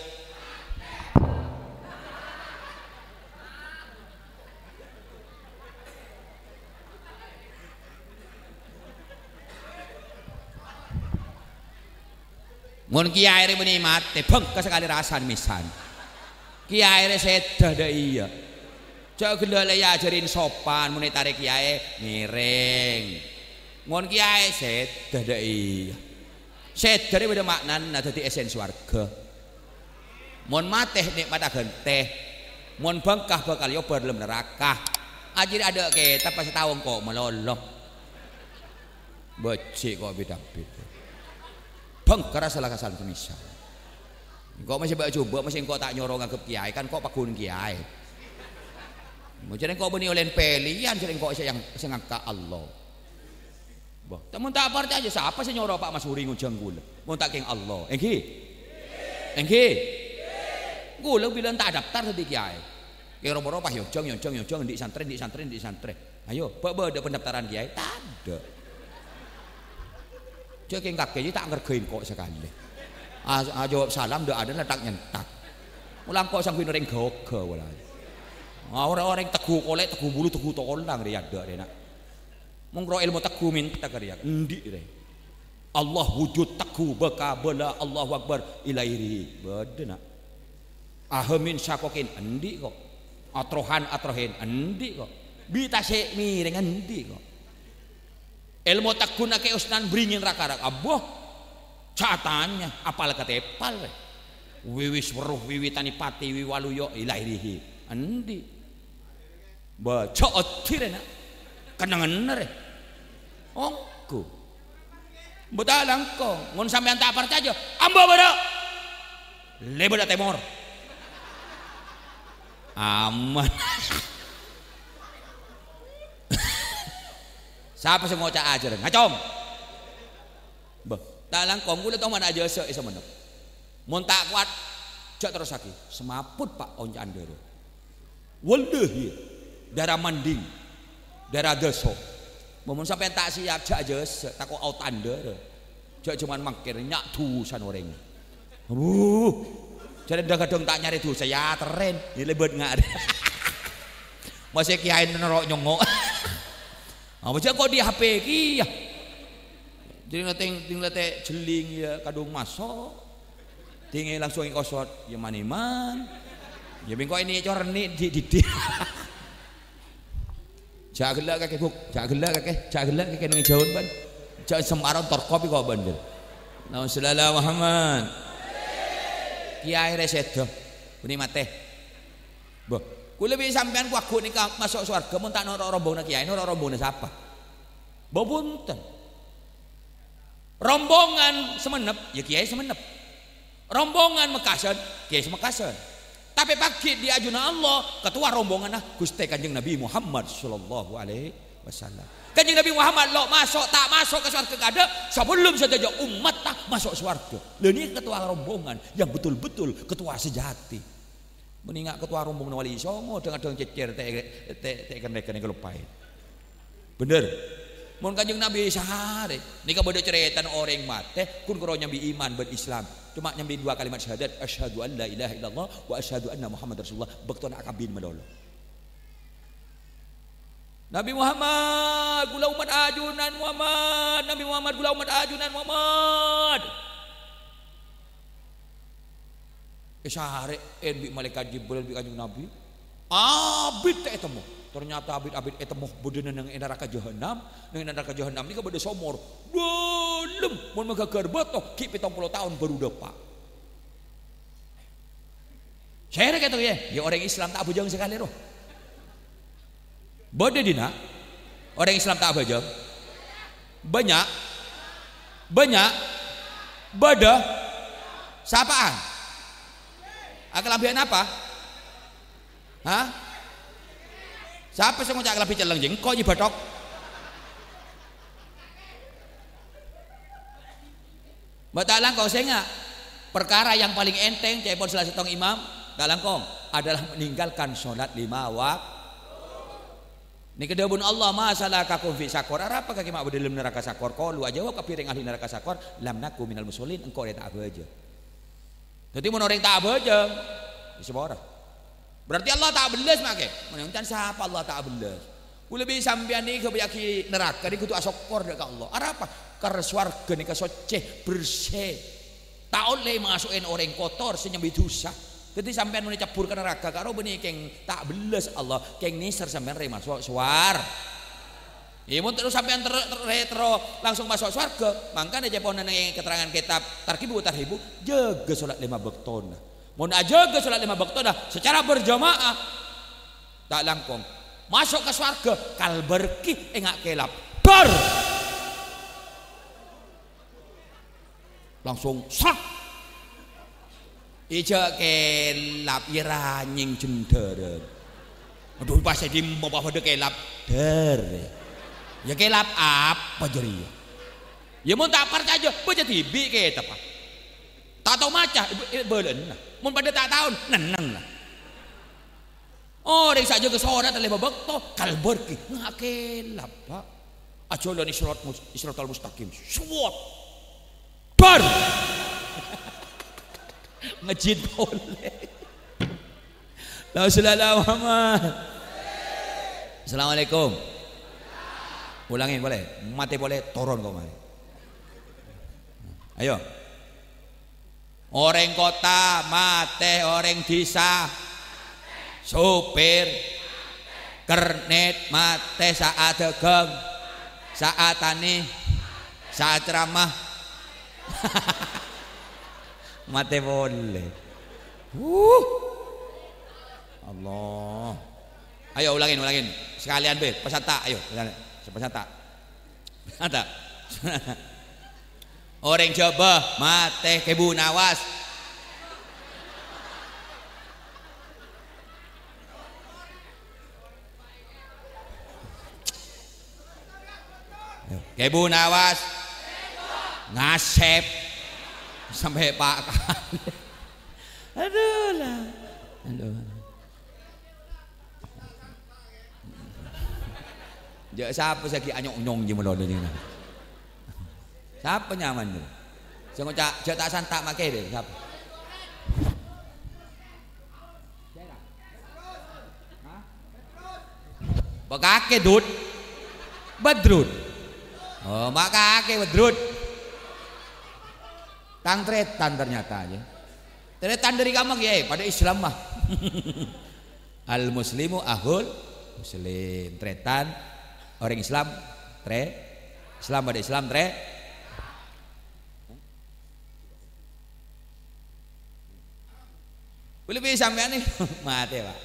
Mon kèyaè rè bânnè matè, bhângka sakalè rassana mèsan. Kèyaè rè sèdhâ dâ' iyâ. Jhâ' ghellâ' la èajhâri sopan, mon ètarè kèyaè ngèrèng. Mon kèyaè sèdhâ dâ' iyâ. Sèdhâ rè bâdâ ma'nana dhâddhi èssèna sowarghâ. Mon matè nè'matta ghântè. Mon bhângka bhâkal èobâ dâlem naraka. Ajâriyâ adâ' kètab pas tao engko' malolo. Bâjhi' ko' bit-abit. Bhângkara sala kasan kemisa. Engko' masè bâ'-, jhubâ' masè engko' ta' nyoro nganggep kèyaè, kan ko' paggun kèyaè. Mon jârèya engko' bânnè ollèna pèlèyan, jârèya engko' sè yang, sè ngangka' Allah. Bâh, ta-, mon ta' parcajâ, sapa sè nyoro Pa' Masuri ngonjhâng ghulâ? Mon ta' kèng Allah. Èngghi? Èngghi? Ghulâ bilân ta' adaptar dhâddhi kèyaè. Kèng ro-moro pas èonjhâng, èonjhâng, èonjhâng, andi' santrè, andi' santrè, andi' santrè. Ayo, bâ-, bâdâ pendaftaran kèyaè? Tadâ'. Jhâ' kèng kakè jiyâ ta' ngargai engko' sakalè. A-, ajâwâb salam, dâ' adâ' la ta' nyentak. Mola engko' sangghuy orèng ghâghâ, wala. Ora orèng tegghu kolè', tegghu bulu, tegghu tolang rè adâ' rè, na'. Mon ro èlmo tegghu mènta ka rèya, endi' rè? Allah wujud tegghu bâka bâla Allahu Akbar ilairi. Bâdâ, na'. Ahamin syakokin, endi' ko'. Atrohan, atrohin, endi' ko'. Bi' tasè' mèrèng, endi' ko'. Èlmo tegguna Kè Usnan bringin ra-kara'. Abbo. Jhâ' tanya, apal katèpal, rè. Wiwis weruh wiwitani pati wi waluyo ilairihi. Endi? Bâ, jhâ' odirè, na'. Kennengnganna, rè. Ongghu. Bâ ta' langkong. Mon sampèyan ta' parcajâ, amba bârâ'. Lèbât ka tèmor. Aman. Sapa sè ngoca'a ajhâr? Ngacong. Bâ, ta' langkong, kaulâ toman ajhâsâ' è Songennep. Mon ta' kowat, jhâ' terrossaghi. Semaput, Pa', onca'an dârâ. Wallahi, dârâ manding, dârâ dâso. Mon sampèyan ta' siap, jhâ' ajhâsâ', tako' aotan dârâ. Jhâ' jhâman mangkèr, nya' dhusana orèng. Wuh, jhâ' dhâng-kadhâng ta' nyarè dhusa, ya terren, ya lèbât nga'. Masih kiyaè noro' nyongngo'. Apa jhâ' kok di H P kèya? Jadi ngateng, ting lete jelling ya kadung maso'. Tinggi langsung èkosot, ya man-èman. Ya bengko ini corni di didi. Jhâ' ghellâ' kakè, Buk. Jhâ' ghellâ' kakè. Jhâ' ghellâ' kakè neng jhâun, bân. Jhâ' semaron torkop kok, bân. Allahumma shalli ala Muhammad. Kiyaè rè sèdhâ. Bânnè matè. Bâ, kaulâ bi' sampèyan kowat nèka maso' sowarghâ mon ta' noro' rombonganna kiyaè, noro' rombonganna sapa? Bâ, bhunten. Rombongan Songennep, ya kiyaè Songennep. Rombongan Mekkasân, kiyaè Mekkasân. Tapè paghi' di ajunanna Allah, ketua rombonganna Ghustè Kanjeng Nabi Muhammad sallallahu alaihi wasallam. Kanjeng Nabi Muhammad lo' maso', ta' maso' ka sowarghâ kaadâ', sabellunna sadhâjâ ommatta maso' sowarghâ. Lha nèka ketua rombongan yang betul-betul ketua sejati. Mendingan ketua rombonganna Wali Songo, dhâng-kadhâng cècèr, te', te', te' kennèng-kennèng kaloppaè. Bhender. Mon Kanjeng Nabi saarè, nèka bâdâ carètana orèng matè, ghun karo nyambi iman bân Islam. Coma nyambi dua kalimat syahadat, "Asyhadu an la ilaha illallah wa asyhadu anna Muhammadar Rasulullah," bâktona akabin malolo. "Nabi Muhammad, kaulâ ommat ajunan Muhammad. Nabi Muhammad, kaulâ ommat ajunan Muhammad." Èsarè'è bi' Malaèkat Jibril bi' Kanjeng Nabi. Abit ta' ètemmo. Ternyata abit-abit ètemmo bâdâna neng è naraka Jahannam. Neng è naraka Jahannam nèka bâdâ somor. Dâlem. Mon maghâghâr bâto, ghi' pèttong polo taon baru dâpa'. Sèrè kèto, yâ? Yâ, orèng Islam ta' abhâjâng sakalè, rowa. Bâdâ dinna'? Orèng Islam ta' abhâjâng? Bânnya'? Bânnya'? Bâdâ? Sapa'an? Akalambhiyân apa? Hah? Sapa sè ngoca' kalambhi celleng, jâ' engko' nyè bâthok? Bâ' ta' langkong, sènga'. Perkara yang paling enteng, ca'èpon sala sèttong imam, ta' langkong, adalah meninggalkan sholat lima wak-, Nèka dhâbuna Allah, "Ma salakakum fi saqar?" Arapa kakè ma' bâdâ dâlem naraka Saqar? Qalu, ajâwâb kabbhi rèng ahli naraka Saqar, "Lam naku minal musallin," engko' rè ta' abhâjâng. Dhâddhi, mon orèng ta' abhâjâng, ya sapora. Berarti Allah ta' abellâs, ma' kè? Mon èncan sapa Allah ta' abellâs? Kaulâ bi' sampèyan nèka èghâbâyyâghi naraka nèka kodhu asokkor dâ' ka Allah. Arapa? Karna sowarghâ nèka soccè, bersè. Ta' ollè maso'è orèng kotor sè nyambi dhusa. Dhâddhi sampèyan mon ècabbhur ka naraka, karo bânnè kèng ta' abellâs Allah, kèng nèser sampèyan rè maso' sowar-, Iyâ, mon terro sampèyan ter-, ter-, terro langsung maso' sowarghâ, mangkana ca'èpon neng è keterangan kitab Targhib wa Tarhib, jâgâ sholat lèma bâktona. Mon ajâgâ sholat lèma bâktona secara berjamaah, ta' langkong. Maso' ka sowarghâ, kalbârghi enga' kèlap. Dar! Langsung srak. Ijâ' kèlap, yâ ranyèng jendhârân. Adhu, pas è dimma bâdâ kèlap? Dâr. Yâ kèlap apa jârèya? Yâ mon ta' parcajâ, bâca dhibi' kètabbhâ. Ta' tao maca, bâlâna. Mon padâ ta' taon, nennengnga. Orèng sè ajâgâ sholat lèma bâkto, kalbârghi, enga' kèlap, Pa'. Ajhâlân Israt mus-, Isratal Mustaqim. Suwot. Bar. Ngejit polè. La ilaha illallah Muhammad. Assalamualaikum. Ulangè polè. Matè polè, toron kok marè. Ayo. Orèng kottha matè, orèng dhisa, sopir, kernet matè, saadâghâng, Sa'a tanè, sa'a ceramah. Matè polè. Wuh. Allah. Ayo, ulangin, ulangin. Sakalèyan, bhâi. Pasata, ayo. Pasata. Pasata. Orèng Jhâbâ, matè, Kèbu Nawas. Kèbu Nawas. Ngasèp. Sampè' pa' kalè. Adhu, la. Adhu. Jhâ' sapa sè ghi' anyong-nyong jiyâ malolo jiyâ. Sapa nyaman jiyâ? Sè ngoca', "Jhâ' ta' santa' makè deh," sapa? Pakakè, Dut. Badrut. Oh, makakè, Badrut. Tang trètan ternyata, ya. Trètan dâri kamma, Kèyaè? Padâ Islam, mah. Al-muslimu ahul muslim. Trètan, orèng Islam, trè-, Islam padâ Islam, trè-, Bilâ bi' sampèyan nè, matè, Pak.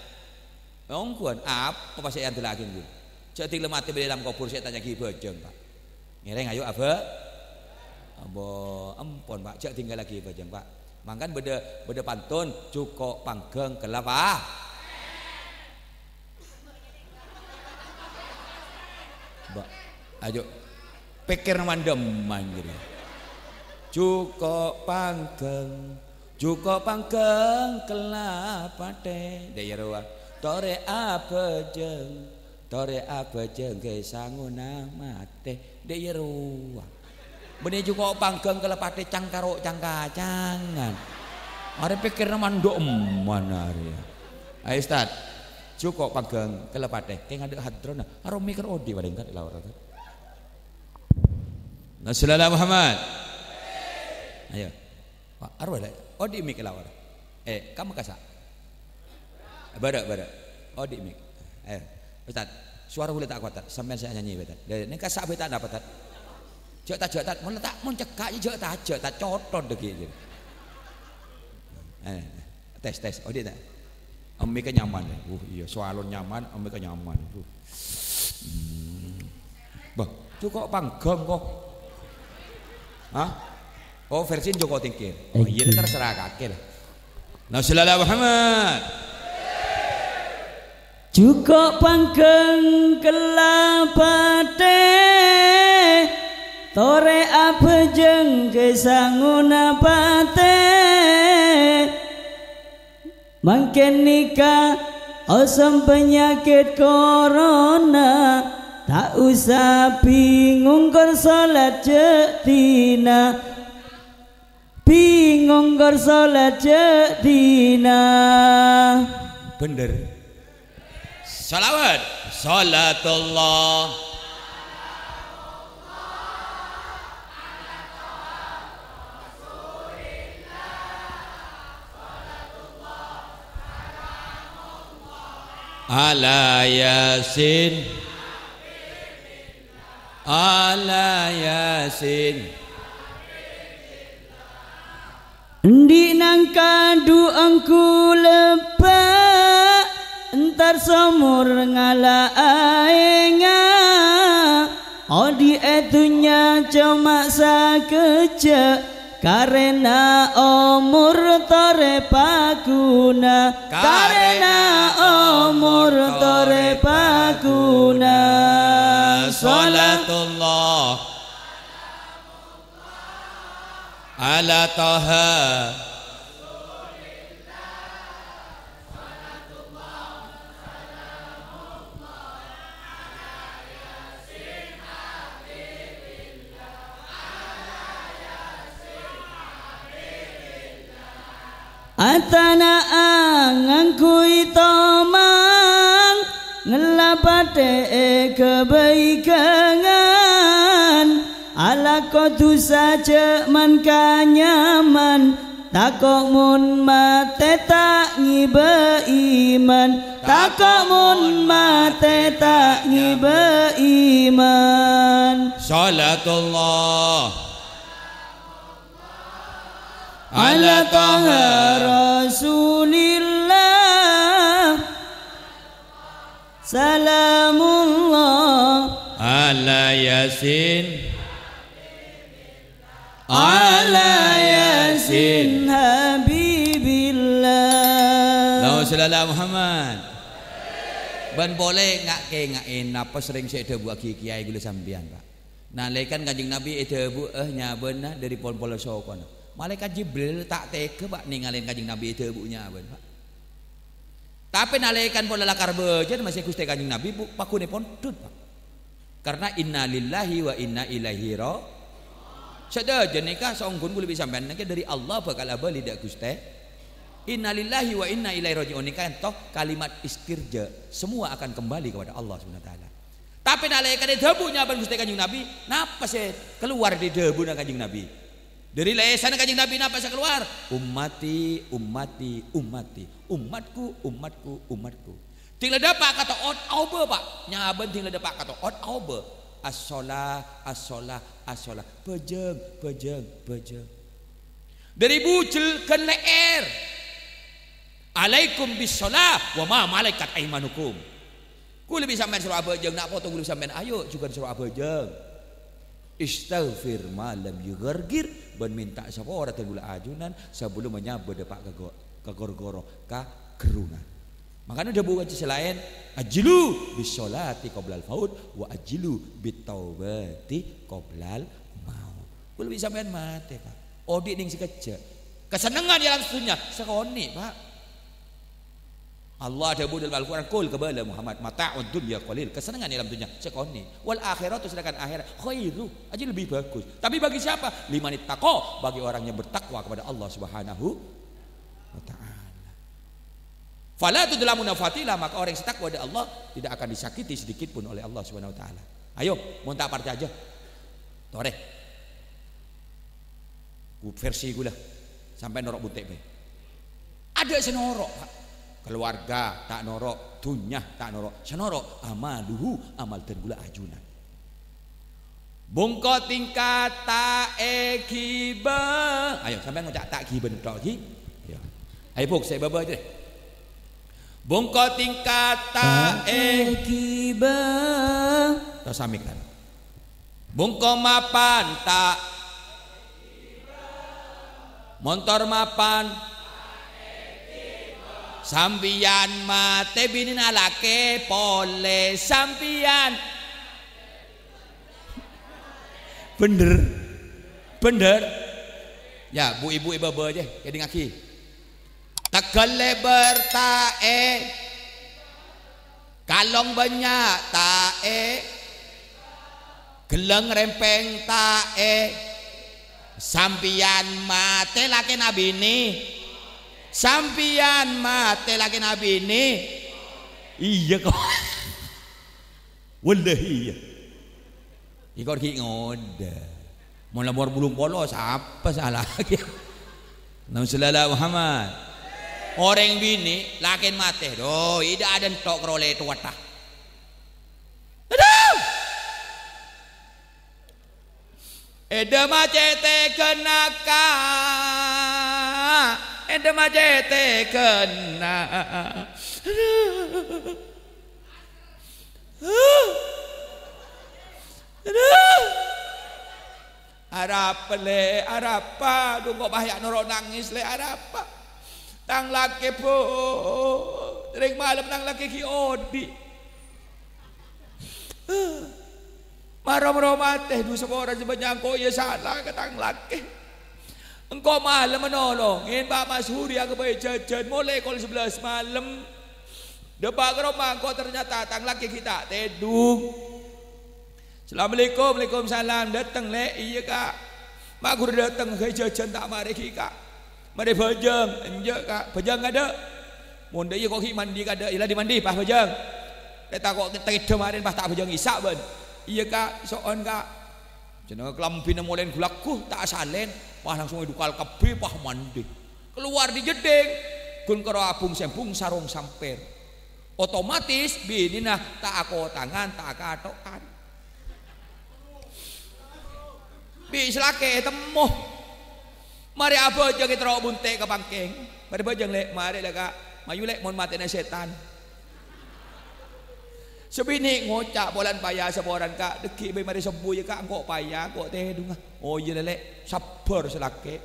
Ongghuwân, apa pas sè èandellaghi, Bu? Jhâ' ding la matè bâdâ è alam kobhur sè ètanya'aghi bhâjâng, Pak. Ngèrèng, ayo, abâ-, abâ-, empon, Pak. Jhâ' dingghâllaghi bhâjâng, Pak. Mangkana bâdâ, bâdâ pantun, "Jhuko' pangghâng kellâ pa-," Mbak, ayo, pèkkèr mandhâmman jârèya. Jhuko' pangghâng, jhuko' pangghâng kellâ pathè. Dâ' iyâ rowa. Torè abhâjâng, torè abhâjâng ghâ' sangona matè. Dâ' iyâ rowa. Bânnè jhuko' pangghâng kellâ pathè cang karo cang-kacangan. Arè pèkkèrra mandhâmman arè. Ayo, Ustad. Jhuko' pangghâng kellâ pathè. Kèng adâ' hadrona. Aro mèkkèr odi' palèng kan, la ora, kan? Allahumma shalli ala Muhammad. Ayo. Wa-, aro la. Odi' mik la ora. Eh, kamma kasa'. Bârâ', bârâ'. Odi' mik. Eh, Ustad, sowara kaulâ ta' kowat, Tad. Sampèyan sè nyanyi, Tad. Dâ-, nèng kasa' bhâi ta' napa, Tad? Jhâ' ta', jhâ' ta'. Mon ta', mon cekka', jhâ' ta', jhâ' ta'. Cothot dâggi', jhâ'. Eh, tes, tes. Odi' ta'? Mik-è nyaman, ya. Uh, iyâ, soalon nyaman, mik-è nyaman. Uh. Hmm. Bâh, jhuko' pangghâng, kok. Hah? Oh, versi Joko Tingkir. Oh, iyâ, terserah kakè lah. Nah, shallallahu Muhammad. Jhuko' pangghâng kellâ pathè, torè abhâjâng ghâ' sangona patè. Mangkèn nèka osom panyakèt korona, ta' osa bingung kor solat jhâ' dina. Bingung kor solat jhâ' dina. Bhender. Shalawat. Shalatullah. Ala Yasin. Ala Yasin. Endi' nangka du ongghu lebbâ', entar somor ngala' aèngnga. Odi' è dhunnya coma sakejjhâ', karena omor torè paghuna. Karena omor torè paghuna. Shalatullah. Ala Toha. Atana'a ngangghuy tomang, ngella patè è kabhâighângan. Alako dhusa jhâ' man kanyaman, tako' mon matè ta' ngibâ iman. Tako' mon matè ta' ngibâ iman. Shalatullah ala Taha Rasulillah. Salamullah ala Yasin. Ala Yasin Habibillah. Allahumma shalli ala Muhammad. Bân polè nga'-kènga'è napa serrèng sè èdhâbuwaghi kèyaè ghulâ sampèyan, Pak. Nalèkana Kanjeng Nabi èdhâbuwâ nyabâna dhâri pol-polon sokona, Malaèkat Jibril ta' tega, Pak, nèngalè Kanjeng Nabi èdhâbuwâ nyabâna, Pak. Tapè nalèkana pola lakar bâjâna maskè Ghustè Kanjeng Nabi, Bu, paghunè pondhut, Pak. Karna inna lillahi wa inna ilaihi ra-, sadhâjâ nèka saongghuna ghulâ bi' sampèyan nèka dhâri Allah bhâkal abâli dâ' Ghustè. Inna lillahi wa inna ilaihi raji'un nèka ènto kalimat istirja, semua akan kembali kepada Allah Subhanahu wa Ta'ala. Tapè nalèkana èdhâbu nyabâna Ghustè Kanjeng Nabi, napa sè kalowar dhâri dhâbuna Kanjeng Nabi? Dhâri lèsanna Kanjeng Nabi napa sè kalowar? "Ummati, ummati, ummati. Ummatku, ummatku, ummatku." Dhing la dâpa' ka to'ot, aobâ, Pak. Nyabâna dhing la dâpa' ka to'ot, aobâ. As-shalah, as-shalah, as-shalah. Bhâjâng, bhâjâng, bhâjâng. Dhâri bujel ghân lè'èr. "Alaikum bis shalah wa ma malakat aimanukum." Ghulâ bi' sampèyan soro abhâjâng, na' poto ghulâ bi' sampèyan ayo jhughân soro abhâjâng. "Istaghfir ma lam yugharghir," bân mènta sapora dhâri ghulâ ajunan sabellunna nyabâ dâpa' ka go-, ka ghor-ghoro, ka gherrungan. Mangkana dhâbu kanca sè laèn, "Ajjilu bis sholati qoblal faut, wa ajjilu bit taubati qoblal maut." Ghulâ bi' sampèyan matè, Pak. Odi' nèng sakejjhâ'. Kasennengngan è alam dhunnya sakonè', Pak. Allah adhâbu dalam Al-Qur'an, "Qul," kabâlâ Muhammad, "mata'ud dunya qalil," kasennengngan è alam dhunnya sakonè'. "Wal akhiratu," sedangkan akhirat, "khairu," ajâ lebih bagus. Tapi bagi siapa? "Limanittaqa," bagi orang yang bertakwa kepada Allah Subhanahu wa Ta'ala. "Fala tudlamuna fatila," maka orang yang takwa kepada Allah tidak akan disakiti sedikit pun oleh Allah Subhanahu wa Ta'ala. Ayo, mon ta' parcajâ, torè. Ku versi ghulâ, sampèyan noro' bunte' bhâi. Adâ' sè noro', Pak. Keluarga ta' noro', dhunnya ta' noro', sè noro' amaluhu, amal dhân ghulâ ajunan. Bungko tingkat ta' èghibâ. Ayo, sampèyan ngoca' ta' ghibâ nèko ghi. Ayo. Ayo, Bu, sè bâbâ jâ. Bungko tingkat ta' Ta' è- èghibâ. Tos samik, kan. Bungko mapan ta'. Montor mapan. Sampèyan matè binèna lakè polè sampèyan. Bhender. Bhender. Ya, bu-ibu è bâbâ jâ, kèdingngaghi. Tegghâl lèbâr ta' è. Kalong bânnya' ta' è. Ghellâng rèmpèng ta' è. Sampèyan matè lakèna binè. Sampèyan matè lakèna binè. Iyâ, kok. Wallahi, iyâ. Èkor ghi' ngodâ. Mon la mor bulung polo, sapa sala? Allahumma shalli ala Muhammad. Orèng binè', lakèna matè. Dhu, ida' adâ' entok karolè towatta. Adhu! Èdâ macètè ghânna, Ka'. Èdâ macètè ghânna. Adhu. Adhu. Arapa, Lè', arapa? Dhu, engko' bâjâ noro' nangès, Lè', arapa? Tang lakè, Bu. Rèng malem tang lakè ghi' odi'. Mara-mara matè, dhu, sapora sè bânnya' engko' iyâ sala ka tang lakè. Engko' malem nolongè, Pa' Mas Huri aghâbây jhâjhân, molè kol sabellâs malem. Dâpa' ka roma, engko' ternyata tang lakè ghi' ta' tèdung. "Assalamualaikum." "Waalaikumsalam." "Dâteng, Lè'?" "Iyâ, Ka'." "Ma' ghuru dâteng, ghâbây jhâjhân ta' marè ghi', Ka'." "Marè bhâjâng?" "Enjâ', Ka'." "Bhâjâng kaadâ'?" "Mon dâ' iyâ ko' ghi' mandhi kaadâ'." "Iyâ la dimandhi, pas bhâjâng." "Rè tako' tèdhâ marèna, pas ta' bhâjâng Isa', bân." "Iyâ, Ka', so'on, Ka'." Jhâ' kalambhina molèn ghu-lagghu, ta' asalèn, pas langsung èdukal kabbhi, pas mandhi. Kalowar dâri jeddhing, ghun karo abhung-sèmbhung sarong sampèr. Otomatis binèna ta' akotangan, ta' akato'an. Bi' salakè ètemmo. Marè abhâjâng èterro' bunte' ka pangkèng. Marè bhâjâng, Lè', marè, Lè', Ka'. Mayu, Lè', mon matèna sètan. Sè binè' ngoca' polana paya saporana, Ka', dhâggi' bhâi marè sobbhu, yâ, Ka', engko' paya, engko' tèdhungnga. Oh, iyâ, Lè', Lè', sabbhâr salakè.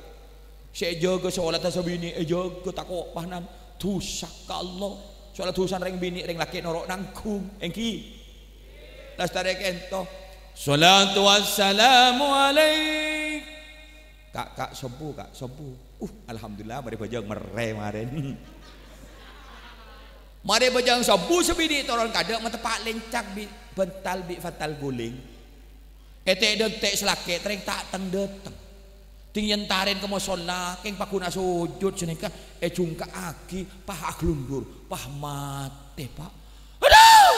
Sè èjâgâ solatta sè binè' èjâgâ tako' panan, dhusa ka Allah. Soalla dhusana rèng binè', rèng lakè' noro' nangghung, èngghi. Lastarè kento. Sholatu wassalamu alaik. Ka', Ka', sobbhu, Ka', sobbhu. Uh, alhamdulillah, marè bhâjâng merrè marèn. Marè bhâjâng sobbhu sè binè' toron kaadâ' mateppa' lèncak bi' bântal bi' fantal ghulèng. Ètè'-dântè' salakè' terrèng ta' teng-dâteng. Ding èntarèn ka mosolla, kèng pagghun asojud sanèka èjhungka'aghi, pas aglundur, pas matè, Pa'. Adhu!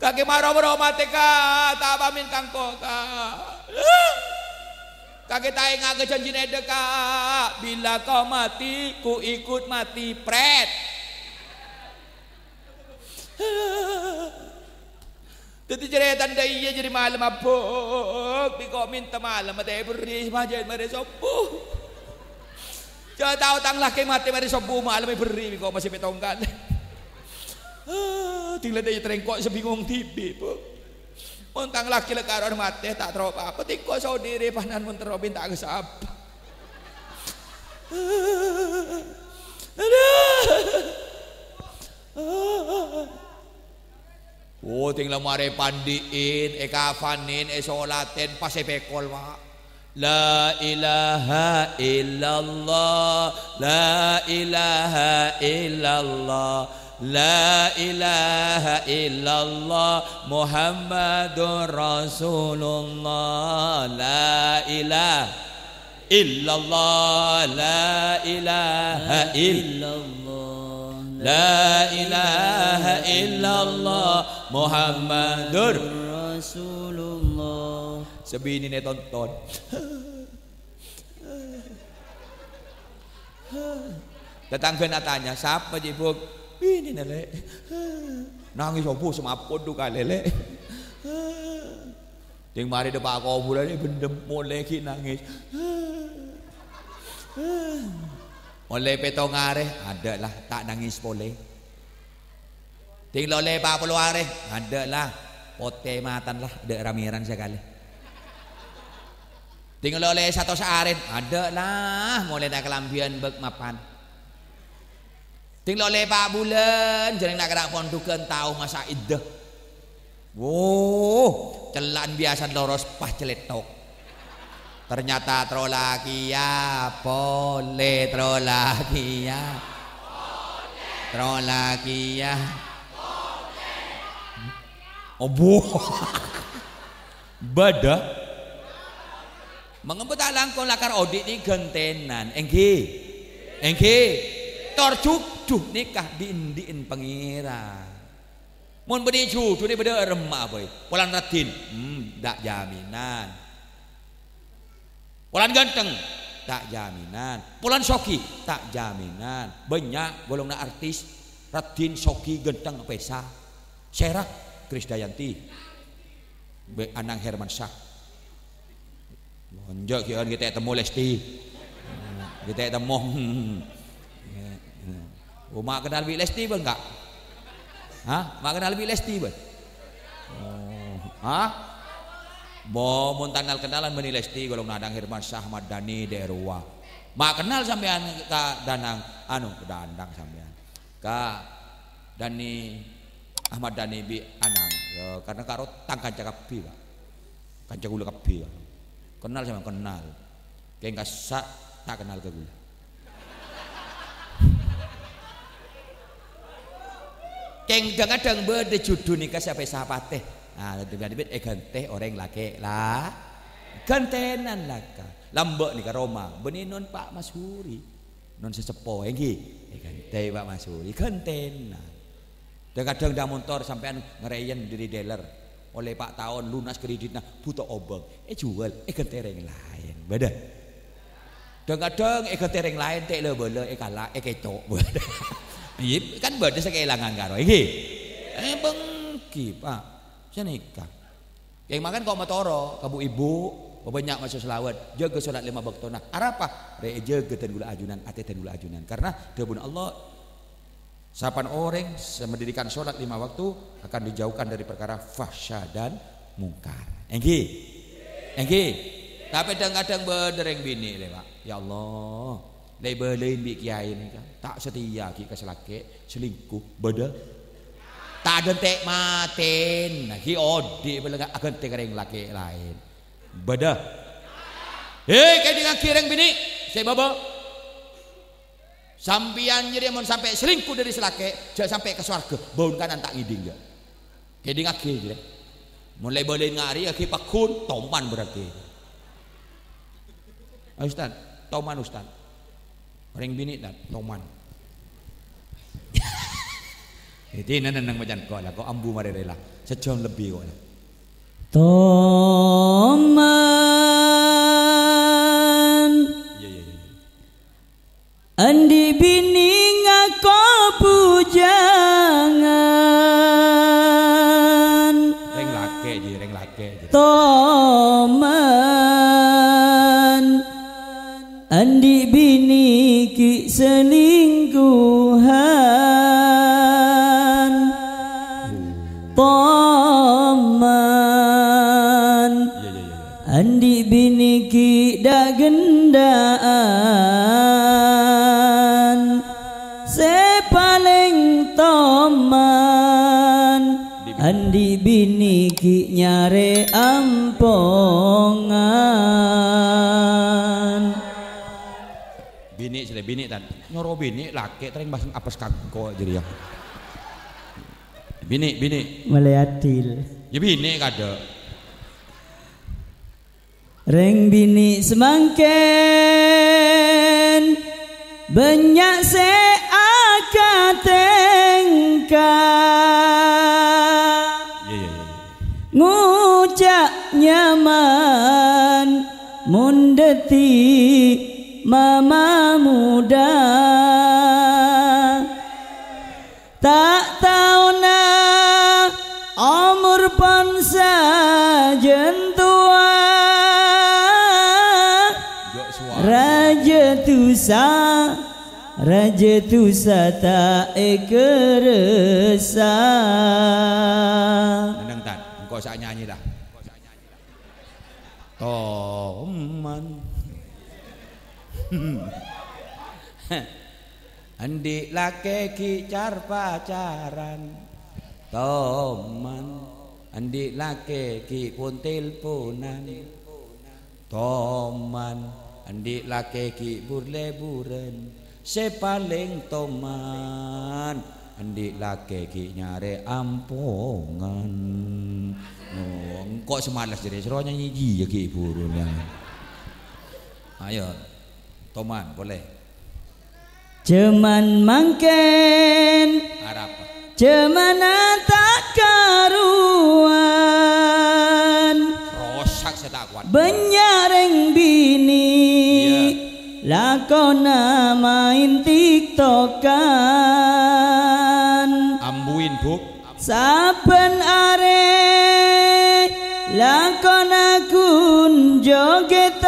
Kakè maro-maro matè, Ka', ta' pamèn ka engko', Ka'. Kakè ta' enga' ka janjina èdhâ, Ka'. Bila kau mati, ku ikut mati, pret. Dhâddhi carètana dâ' iyâ jârèya malem abâ', bi' engko' mènta malem matè èberri' pajhât marè sobbhu. Jâ' tao tang lakè matè marè sobbhu malem èberri' bi' engko' masè pètong kalè. Ah, ding la dâ' iyâ terrèng engko' sè bingong dhibi', Bu. Mon tang lakè la karowan matè, ta' terro pa-apa, tèngko saodhirè panan mon terro bhintang sapa. Adhu. Oh, ding la marè pandi'in, èkafanin, èsolatèn, pas èpèkol, Pak. La ilaha illallah, la ilaha illallah, la ilaha illallah, Muhammadur Rasulullah, la ilaha illallah, la ilaha ill-, illallah, la ilaha illallah, Muhammadur Rasulullah. Sè binèna ètonton. Tatangghâna atanya, "Sapa, Cibuk?" "Binèna, Lè'." Nangès, "Obu, samapon du kalè, Lè'." Ding marè dâpa' kobhurân, bendem, molè ghi' nangès. Molè pètong arè, adâ' la, ta' nangès polè. Ding la ollè pa' polo arè, adâ' la, potè matana la, adâ' ramèran sakalè. Ding la ollè satos arè, adâ' la, molè ta' kalambhiyân bâk mapan. Ding la ollè pa' bulân, jhâreng na'-kana' pondhughân tao masa' iddah. Wuh, cella'an biyasana loros pas calèthok. Ternyata terro lakèya, polè terro lakèya. Terro lakèya. Obu. Bâdâ. Mangkana ta' langkong lakar odi' nè ghântènan, èngghi? Èngghi? Tor jhudhu nèka dhi'-endhi'en Pangèran. Mon bânnè jhudhuna bâdâ remma, boy. Polana raddhin, hmm, ta' jaminan. Polana ghântheng, ta' jaminan. Polana soghi, ta' jaminan. Bânnya' golonganna artis, raddhin, soghi, ghântheng, pèsa. Sèra, Krisdayanti. Bi' Anang Hermansyah. Lonjâ' ghi'an kita temmo Lesti. Kita temmo. Oh, ma' kenal bi' Lesti, bân, Ka'? Hah? Ma' kenal bi' Lesti, bân? Oh, hah? Bo, mon ta' kenal-kenalan bânnè Lesti, golonganna Anang Hermansyah, Ahmad Dhani, dâ' rowa. Ma' kenal sampèyan ka Danang, anu, ka Danang sampèyan. Ka Dhani, Ahmad Dhani bi' Anang. Ya, karena karo tang kanca kabbhi, Ka'. Kanca kaulâ kabbhi, Ka'. Kenal sampèyan, kenal. Kèng kassa' ta' kenal ka kaulâ. Kèng dhâng-kadhâng bâdâ jhudhu nèka sapè sapatè. Ah, dhâng-kadhâng èghântè orèng lakè' la-, ghântènan la, Ka'. Lambâ' nèka roma, bânnè non Pa' Masuri. Non sè seppo, èngghi? Èghântè Pa' Masuri, ghântènan. Dhâng-kadhâng dhâ' montor sampèyan ngarèyèn dâri dealer. Ollè pa' taon lunas kreditna, bhuto obâng. Èjhuwâl, èghântè rèng laèn. Bâdâ? Dhâng-kadhâng èghântè rèng laèn, tè' la-bâlâ, èkala', èkèco'. Iyâ, kan bâdâ sè kaèlangan karo, èngghi? Èbânggi, Pak. Sanèka. Kèng mangkèn ko' matoro' ka bu-ibu, pabânnya' maso salawat, jâgâ solat lèma bâktona. Arapa? Rè èjâgâ dân kaulâ ajunan, atè dân kaulâ ajunan. Karna dhâbuna Allah, "Sapa'an orèng sè mandirikan solat lèma waktu akan dijauhkan dari perkara fahsya dan mungkar." Èngghi? Èngghi? Tapè dhâng-kadhâng bâdâ rèng binè', lè, Pak. Ya Allah, la èbâlâi bi' kèyaè nèka. Ta' satèya ghi' ka sè lakè', selingkuh. Bâdâ? Ta' dântè' matèna, ghi' odi' bâlâ aghântè ka rèng lakè' laèn. Bâdâ? He, kèdingngaghi rèng binè' sè bâbâ. Sampèyan jârèya mon sampè' selingkuh dâri sè lakè', jâ' sampè' ka sowarghâ, bâun kanan ta' ngèdhing, jâ'. Kèdingngaghi, jârèya. Mon la èbâlâi nga' arèya, ghi' pagghun, toman berarti. Ayo, Ustaz, toman, Ustaz. Orèng binè', Tad, toman. Èdhi nenneng macan ko' la, ko' ambu marè rèla. Sajjhâm lebbi ko' la. Toman. Iyâ, iyâ, iyâ. Andi' binè ngako bujangan. Rèng lakè', jâ, rèng lakè', jâ. Toman. Andi' binè ghi' selingkuhan. Toman. Andi' binè ghi' dâ'-ghândhâ'ân. Sè palèng toman. Andi' binè ghi' nyarè ampongan. Binè', sè binè', Tan. Nyoro binè', lakè', terrèng pas apes kangko' jârèya. Binè', binè'. Malè adil. Yâ, binè' kadâ'. Rèng binè' samangkèn bânnya' sè akatèngka. Yâ, yâ, yâ, yâ. Ngoca' nyaman mon dhâddhi mama muda. Ta' taona omor pon sajân towa. Jhâ' sowara. Rajâ dusa, rajâ dusa ta' èkarassa. Nenneng, Tan. Engko' sa' nyanyi, la. Toman. Andi' lakè' ghi' car-pacaran. Toman. Andi' lakè' ghi' pon-telponan. Toman. Andi' lakè' ghi' bur-lèburân. Sè palèng toman, andi' lakè' ghi' nyarè ampongan. Oh, engko' sè males jârèya, soro nyanyi jiyâ ghi' buru nyanyi. Ayo, toman, polè. Jhâman mangkèn. Arapa? Jhâmanna ta' karowan. Rosak sè ta' kowat. Bânnya' rèng binè'. Iyâ. Lakona maèn TikTokan. Ambuin, Bu. Sabbhân arè lakona ghun jogèdhân.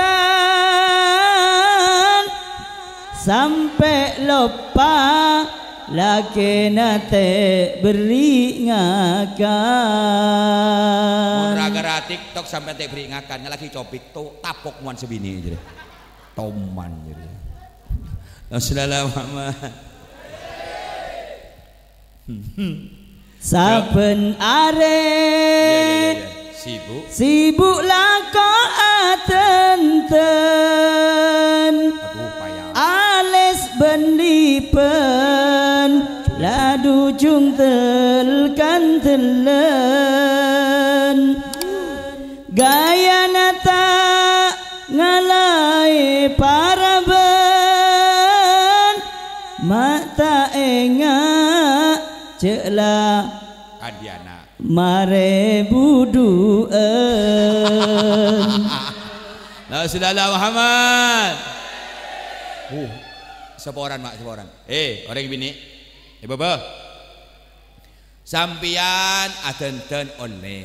Sampè' loppa lakèna tè' berri' ngakan. Mon ra-ghârâ TikTok sampè' tè' berri' ngakan, ngallaghi copik to, tapok mon sè binè' jârèya. Toman jârèya. Rasulullah Muhammad. Sabbhân arè. Iyâ, iyâ, iyâ, iyâ. Sibuk. Sibuk lako atenten. Aduh, payah. Alès bân lèbân. La dujung tel-kantellân. Ghâjâna ta' ngalaè parabân, ma' ta' enga' jhâ' la Adiana. Marè budhu'ân. La ilaha illallah Muhammad. Uh, saporan, Ma', saporan. Eh, orèng binè'. Eh, bâbâ. Sampèyan adhândhân ollè.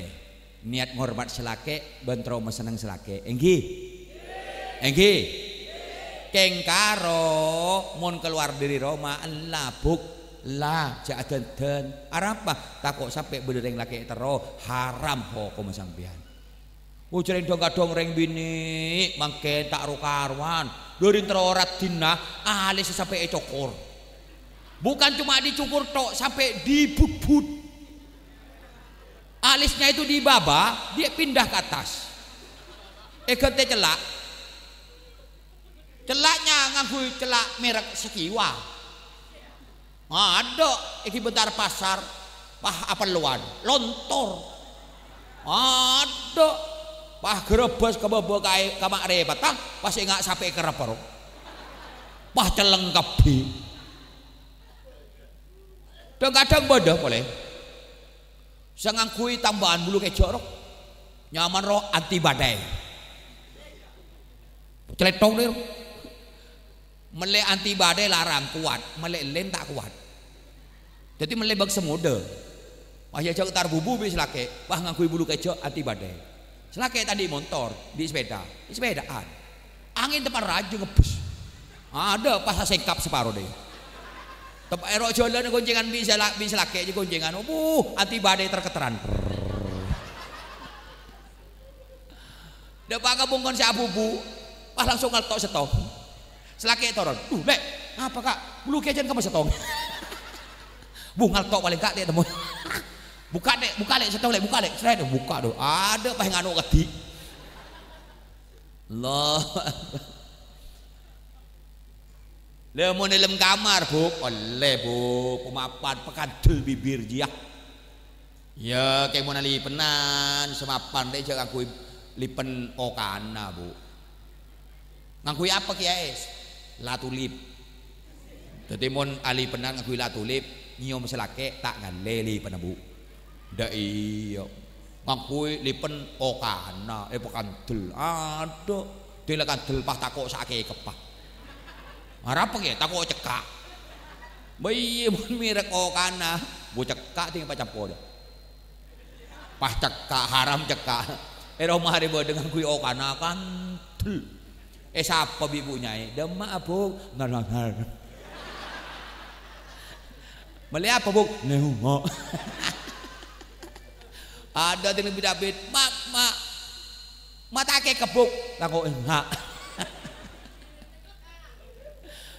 Niyat ngormat sè lakè' bân terro masenneng sè lakè'. Èngghi? Èngghi? Kèng karo mon kalowar dhâri roma, ella, Bu'. Ella, jhâ' adhândhân. Arapa? Tako' sampè' bâdâ rèng lakè' terro, haram hokomma sampèyan. Oh, jhâ' rèng dhâng-kadhâng rèng binè' mangkèn ta' ro-karowan. Dhâri terro raddhinna, alèssa sampè' ècokor. Bukan cuma dicukur tok, sampai dibudbud. Alisnya itu di bawah, dia pindah ke atas. Èghântè cella'. Cella'nya ngangghuy cella' merek Sekiwa. Adâ' è Bendar Pasar, pas apellowan, lontor. Adâ', pas ghârâbâs ka bâbâ kaè, ka ma'rèpatta, pas enga' sapè kerrep ro. Pas celleng kabbhi. Dhâng-kadhâng bâdâ polè sè ngangghuy tambâ'ân bulu kèjhâ' ro. Nyamana ro anti badai. Clèthong ro. Mellè anti badai larang, kowat. Mellè lèn ta' kowat. Dhâddhi mellè bâk sè modâ. Wah, ya jhâ' tar bubu bi' sè lakè'. Wah, ngangghuy bulu kèjhâ' anti badai. Sè lakè' ta' andi' montor, andi' sepèda. Sepèda'an. Angèn teppa'na rajâ ngebbhus. Adâ' pas asèngkap saparo dâ'. Tep-, è ro' jhâlân goncèngan bi' sè la-, bi' sè lakè' jâ goncèngan. Wuh, anti badai ter-ketteran. Dâpa' ka bungkon sè abubu, pas langsung ngalto' sèttong. Sè lakè' toron, "Duh, Lè', apa, Ka'? Bulu kèjhâ' kemma sèttong?" "Bu, ngalto' palèng, Ka', Lè', temmo." "Bukka', Lè', bukka', Lè', sèttong, Lè', bukka', Lè'." Srèt, bukka', dhu. Adâ' pas nganu kadhi. Allahu Akbar. Lha, mon è lem kamar, Bu', ollè, Bu', pamapan, pakandel bibir jiyâ. Iyâ, kèng mon alipennan, sè mapan rè jhâ' ngangghuy lipen okana, Bu'. Ngangghuy apa kèya, Es? La Tulip. Dhâddhi, mon alipennan ngangghuy La Tulip, nyèyom sè lakè' ta' ngallè lipenna, Bu'. Dâ' iyâ. Ngangghuy lipen okana, è, pakandel. Adâ', ding la kandel pas tako' sakèkep, pas. Arapa kèya? Tako' cekka'. Bâ iyâ, mon merek okana, Bu', cekka' ding pacampor. Pas cekka', haram cekka'. È roma arè bâdâ ngangghuy okana, kandel. Èsapa bi' Bu' Nyaè? "Dâmma'a, Bu'?" "Ngar-ngar." "Mellè apa, Bu'?" "Nèngo'." Adâ' ding bit-abit, "Ma', Ma', ma' ta' kèkep, Bu'?" "Langkong enga'."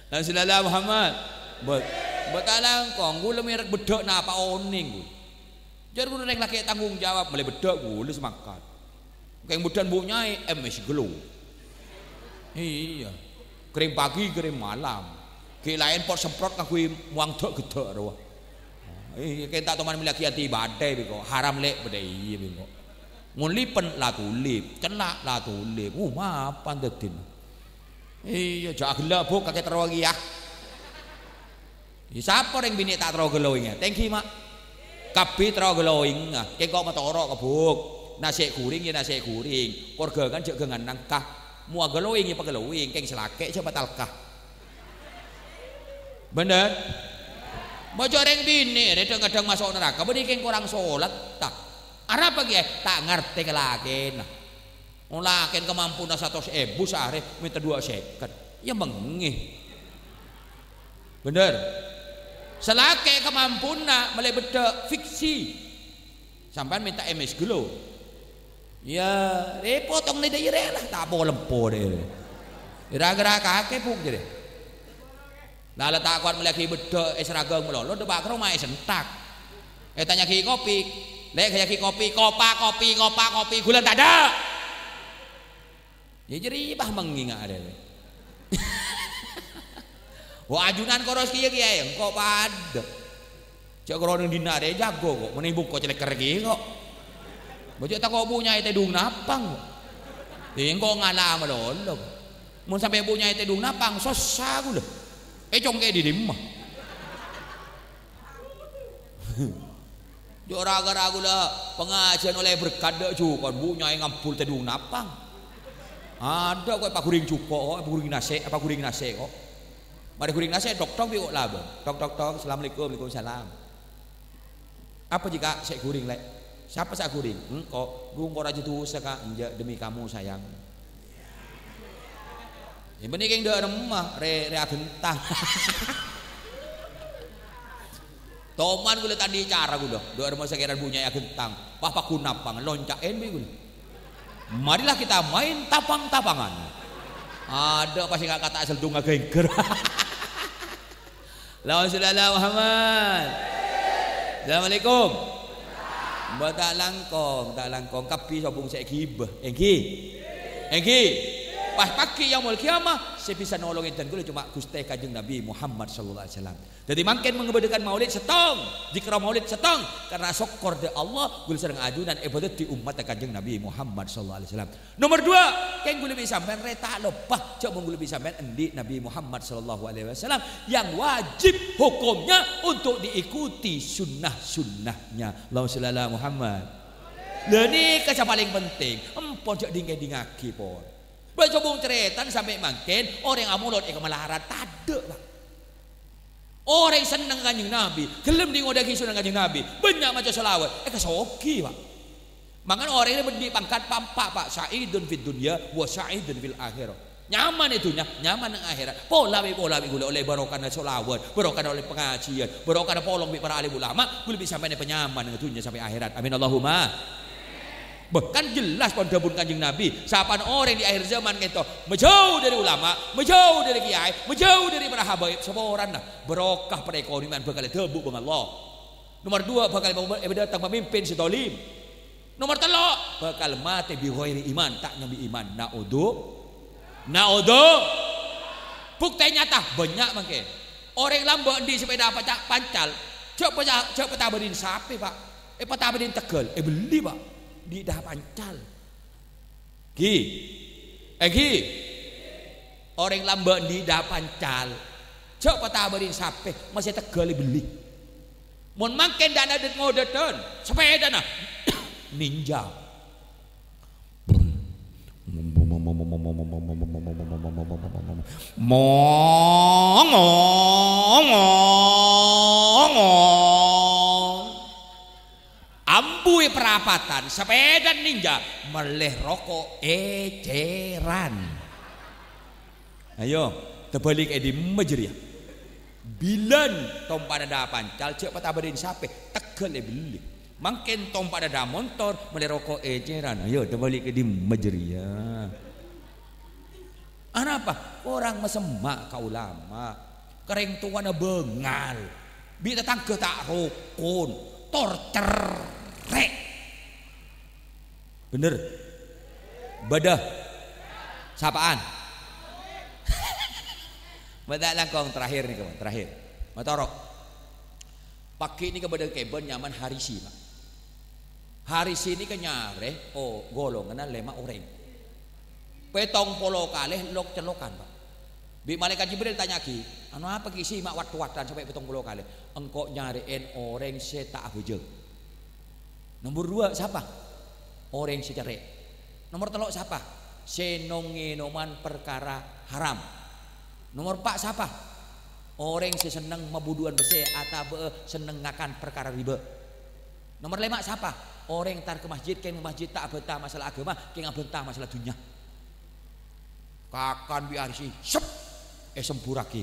"Nang sè lala Muhammad." "Bâ-, bâta langkong, ghulâ merek beddhâ' napa onèng, ghulâ." Jhâr ghulâ rèng lakè' tanggung jawab, mellè beddhâ' ghulâ sè mangkat. Kèng beddhâ'ân Bu' Nyaè, M S Glow. Iyâ. Krim pagi, krim malam. Ghi' laèn pot-semprot kaangghuy mowang dâ'-ghedâ' rowa. Iyâ, kèng ta' toman mellèaghi anti badai bi' engko'. Haram, Lè', bâdâ iyâ bi' engko'. Mon lipen La Tulip, cella' La Tulip. Uh, mapan dhâddhina. Iyâ, jhâ' aghellâ', Bu', kakè terro ghi, yâ. Yâ, sapa rèng binè' ta' terro glowing, yâ? Tèngghi, Ma'. Kabbhi terro glowing, ah. Kèng engko' matoro' ka, Bu'. Nasè' ghuring, yâ, nasè' ghuring. Kor ghângan jhâ' ghângan nangka. Mowa glowing, yâ, paglowing. Kèng sè lakè' jhâ' patalka. Bhender? Moco' rèng binè' rè dhâng-kadhâng maso' naraka, bânnè kèng korang solat, ta'? Arapa kèya? Ta' ngartè ka lakèna. Wong lakèn kamampuna satos èbu saarè, mènta duwâ' sèket. Yâ mengngè. Bhender? Sè lakè' kamampuna mellè beddhâ' fiksi. Sampèyan mènta M S Glow. Yâ, rèpot tong nèdâ iyâ rè lah, ta' po-lempo rè. Ra-ghârâ kakè, Bu', jârèya. La, la ta' kowat mellèaghi beddhâ' è Saragang malolo, dâpa' ka roma èsentak. Ètanya'aghi kopi, "Lè', ghâbâyaghi kopi, kopa kopi, kopa kopi, ghulâ tadâ'." Yâ, jârèya pas mengngè nga' arè. Wah, ajunan koros kèya, kèya, engko' padâ. Jhâ' karo neng dinna' arè jago, kok. Mènèng bungko cèlèkèr kèya, kok. Bâjâ tako' Bu' Nyaè tèdung napang, kok. Engko' ngala' malolo, kok. Mon sampè' Bu' Nyaè tèdung napang, sossa ghulâ. Ècongkè' dâri dimma? Jhâ' ra-ghârâ ghulâ pangajhiyân ollè berkat dâ' jhuko', Bu' Nyaè ngambul tèdung napang. Adâ' kok èpaghuring jhuko', kok, èpaghuring nasè', èpaghuring nasè', kok. Marè ghuring nasè', tok-tok bi' kok labâng. Tok, tok, tok, "Assalamualaikum." "Waalaikumsalam." "Apa jiyâ, Ka', sè ghuring, Lè'?" "Sapa sè aghuring?" "Engko'." "Ghu, engko' rajâ dusa, Ka', enjâ' demi kamu, sayang." "Yâ, bânnè kèng dâ' remma, rè, rè aghentang." Toman ghulâ ta' andi' cara ghulâ, dâ' remma sakèran bunyaè aghentang. Wah, paggun napang, lonca'è bi' ghulâ. "Marilah kita main tapang-tapangan." Adâ' pas enga' kata' seldung agengger. Allahumma sholli ala Muhammad. Assalamualaikum. Mbak, ta' langkong, ta' langkong. Kabbhi sobung sè ghibâ. Èngghi? Èngghi? Pas paghi' yaumul qiyamah, sè bisa nolongè dân ghulâ coma Ghustè Kanjeng Nabi Muhammad sallallahu alaihi wasallam. Dhâddhi mangkèn mangabâdâ'âghi maulid sèttong, zikra maulid sèttong, karna sokkor dâ' Allah, ghulâ sareng ajunan èpadhâddhi ommatta Kanjeng Nabi Muhammad sallallahu alaihi wasallam. Nomor dua, kèng ghulâ bi' sampèyan rè ta' loppa, jhâ' mon ghulâ bi' sampèyan andi' Nabi Muhammad sallallahu alaihi wasallam yang wajib hukumnya untuk diikuti sunnah-sunnahnya. Allahumma sholli ala Muhammad. Lah nèka sè palèng penting, empon jhâ' ding-kèdingngaghi, pon. Bâ' sobung carètana sampè' mangkèn, orèng amolod è kamalaran, tadâ', Pak. Orèng senneng Kanjeng Nabi, ghellem dhi-, ngodâ'âghi sunnah Kanjeng Nabi, bânnya' maca shalawat, èkasoghi, Pak. Mangkana orèng rè bânnè pangkat pa'-empa', Pak, sa'idun fid dunya wa sa'idun fil akhirah. Nyaman è dhunnya, nyaman neng akhèrat. Pola bi' pola bi' ghulâ ollè barokana shalawat, barokana ollè pangajiân, barokana polong bi' para alim ulama, ghulâ bi' sampèyan èpanyaman neng dhunnya sampè' akhèrat. Amin, Allahumma. Bâh, kan jelas pon dhâbuna Kanjeng Nabi, sapana orèng di akhir zaman kento, majâu dâri ulama, majâu dâri kèyaè, majâu dâri para habaib, saporana barokah perekonomian bhâkal èdhâbu bân Allah. Nomor dua, bhâkal èbâdâteng pamimpin sè zalim. Nomor tello', bhâkal matè bi ghairi iman, ta' nyambi iman. Na'udzu-, na'udzu-, Bhuktè nyata, bânnya' mangkèn. Orèng lambâ' andi' sapèda paca-, pancal, jhâ' paca-, jhâ' patabârin sapè, Pak. Èpatabârin tegghâl, èbelli, Pak. Andi' dâ' pancal. Ghi. Èngghi. Orèng lambâ' andi' dâ' pancal, jhâ' patabârin sapè, maskè tegghâl èbelli. Mon mangkèn dâ' ngodâ-ngodâdhân, sapèdana Ninja. Mong, mong, mong, mong. Ambu è parapatan, sapèda Ninja, mellè roko' ècèran. Ayo, tabâlik è dimma jârèya? Bilân tompana dâ' pancal, jhâ' patabârin sapè, tegghâl èbelli. Mangkèn tompana dâ' montor, mellè roko' ècèran. Ayo, tabâlik è dimma jârèya? Anapa? Korang masemma' ka ulama. Karèng towana bângal. Bi' tatangghâ ta' rokon. Tor cerrè'. Bhender? Bâdâ? Sapa'an? Bâdâ langkong terakhir nèko, terakhir. Matoro'. Paghi' nèka bâdâ kèbân nyamana Harisi, Pak. Harisi nèka nyarè, oh, golonganna lèma orèng. Pèttong polo kalè lok-cellokan, Pak. Bi' Malaèkat Jibril tanya'aghi, "Anu apa ghi' sè ma' wat-wadân sampè' pèttong polo kalè?" "Engko' nyarè'è orèng sè ta' abhâjâng." Nomor dua sapa? Orèng sè cerrè'. Nomor tello' sapa? Sè nom-ngènoman parkara haram. Nomor empa' sapa? Orèng sè senneng mabudhuwân pèssè atawa senneng ngakan parkara riba. Nomor lèma' sapa? Orèng entar ka masjid, kèng masjid ta' abhânta masalah aghâma, kèng abhânta masalah dhunnya. Kakan bi' Harisi, sep, èsembhurraghi.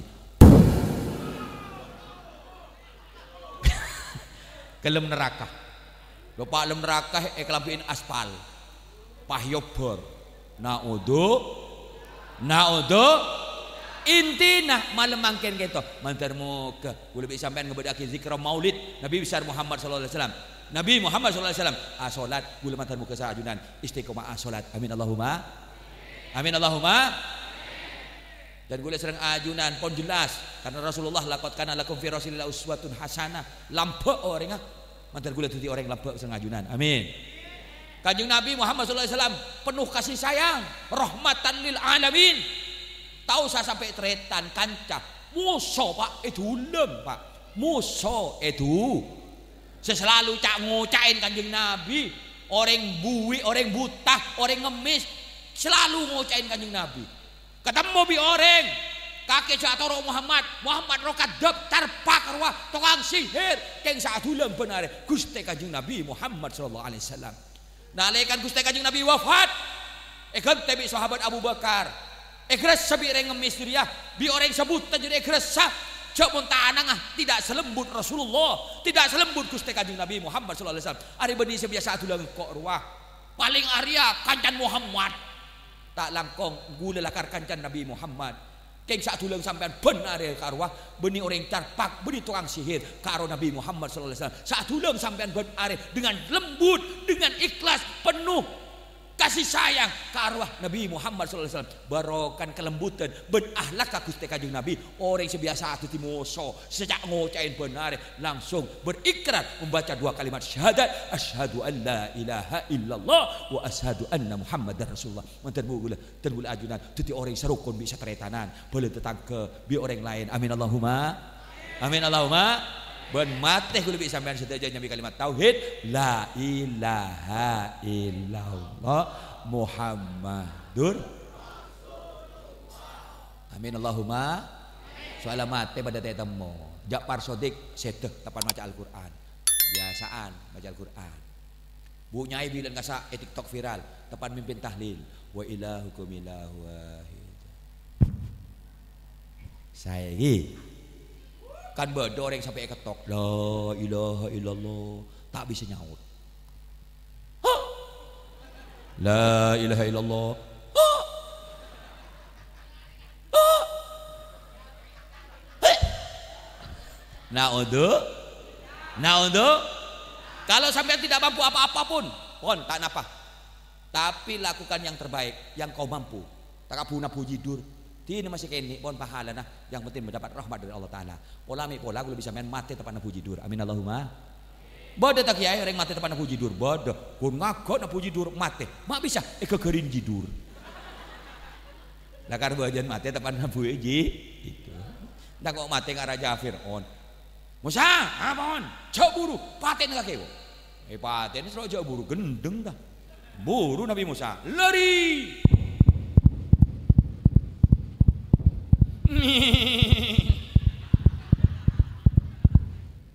Ka dâlem naraka. Loppa dâlem naraka èkalambi'in aspal. Pas èobbhâr. Na'udzu, na'udzu. Intina malem mangkèn kènto. Mandhâr moghâ kaulâ bi' sampèyan ngabâdâ'aghi zikra maulid Nabi Besar Muhammad sallallahu alaihi wasallam. Nabi Muhammad sallallahu alaihi wasallam asolat, kaulâ mandhâr moghâ saajunan istiqomah asolat. Amin Allahumma. Amin Allahumma. Dan kaulâ sareng ajunan pon jelas, karena Rasulullah, "Laqad kana lakum fi Rasulillah uswatun hasanah." Lambâ' orèngnga, mandhâr kaulâ dhâddhi orèng lambâ' sareng ajunan. Amin. Kanjeng Nabi Muhammad sallallahu alaihi wasallam penuh kasih sayang, rahmatan lil alamin. Tao sa-, sampè' tarètan kanca, moso, Pak, èdulem, Pak. Moso èdu-, sè salalu ca-, ngoca'è Kanjeng Nabi. Orèng buwi, orèng buta, orèng ngemmès, salalu ngoca'è Kanjeng Nabi. Katemmo bi' orèng, Kakè jâ' atoro' Muhammad. Muhammad rowa kadzdzab, carpak rowa, tokang sihir. Kèng saadhulâng bân arè Ghustè Kanjeng Nabi Muhammad sallallahu alaihi wasallam. Nalèkana Ghustè Kanjeng Nabi wafat, èghântè bi' sahabat Abu Bakar. Ègressa bi' rèng ngemmès jârèya, bi' orèng sebutan jârèya ègressa. Jâ' mon tanangnga tidak selembut Rasulullah, tidak selembut Ghustè Kanjeng Nabi Muhammad sallallahu alaihi wasallam. Arè bânnè sè biyasa adhulâng engko' rowa. Palèng arèya kancan Muhammad. Ta' langkong, ghulâ lakar kancan Nabi Muhammad. Kèng saadhulâng sampèyan bân arè ka rowa, bânnè orèng carpak, bânnè tokang sihir, karo Nabi Muhammad sallallahu alaihi wasallam. Saadhulâng sampèyan bân arè dengan lembut, dengan ikhlas, penuh kasih sayang ka rowa Nabi Muhammad sallallahu alaihi wasallam. Barokana kalembutan bân akhlakka Ghustè Kanjeng Nabi, orèng sè biyasa dhâddhi moso, sè ca'-ngoca'èn bân arè, langsung berikrar membaca dua kalimat syahadat, "Asyhadu an la ilaha illallah wa asyhadu anna Muhammadar Rasulullah." Manten bu ghulâ. Dan ghulâ ajunan dhâddhi orèng sè rokon bi' sataretanan, bhâlâ tatangghâ, bi' orèng laèn. Amin Allahumma. Amin Allahumma. Bân matè ghulâ bi' sampèyan sadhâjâ nyambi kalimat tauhid, "La ilaha illallah Muhammadur." Amin Allahumma. Soalnya matè padâ tètemmo. Ja'far Shadiq sèdhâ teppa'na maca Al-Qur'an. Biyasa'an maca Al-Qur'an. Bu' nyai bilân kassa' è TikTok viral, teppa'na mimpin tahlil, "Wa ilahukum ilahu wahid." Saè ghi. Kan bâdâ orèng sampè' èkettok, "La ilaha illallah," ta' bisa nyaot. "Hah? La ilaha illallah. Hah?" Na'udzu-, na'udzu-, kalau sampeyan tidak mampu apa-apa pon, pon, ta' napa. Tapi lakukan yang terbaik, yang kau mampu. Ta' kabbhi nabu jidur. Dinah masih kènè', pon pahalana. Yang penting mendapat rahmat dari Allah Ta'ala. Pola mè' pola, ghulâ bi' sampèyan matè teppa'na nabu jidur. Amin Allahumma. Bâdâ ta' kèyaè orèng matè teppa'na nabu jidur? Bâdâ. Ghun ngaghâ' nabu jidur matè. Ma' bisa èghâghârin jidur. Lakar bâjâna matè teppa'na nabu ji-, itu. Engko' matè ka raja Fir'aun. "Musa, apa, on? Jhâ' buru, patèna kakè, wo." Eh, patèna soro jhâ' buru, ghendheng, ta? Buru Nabi Musa, lari!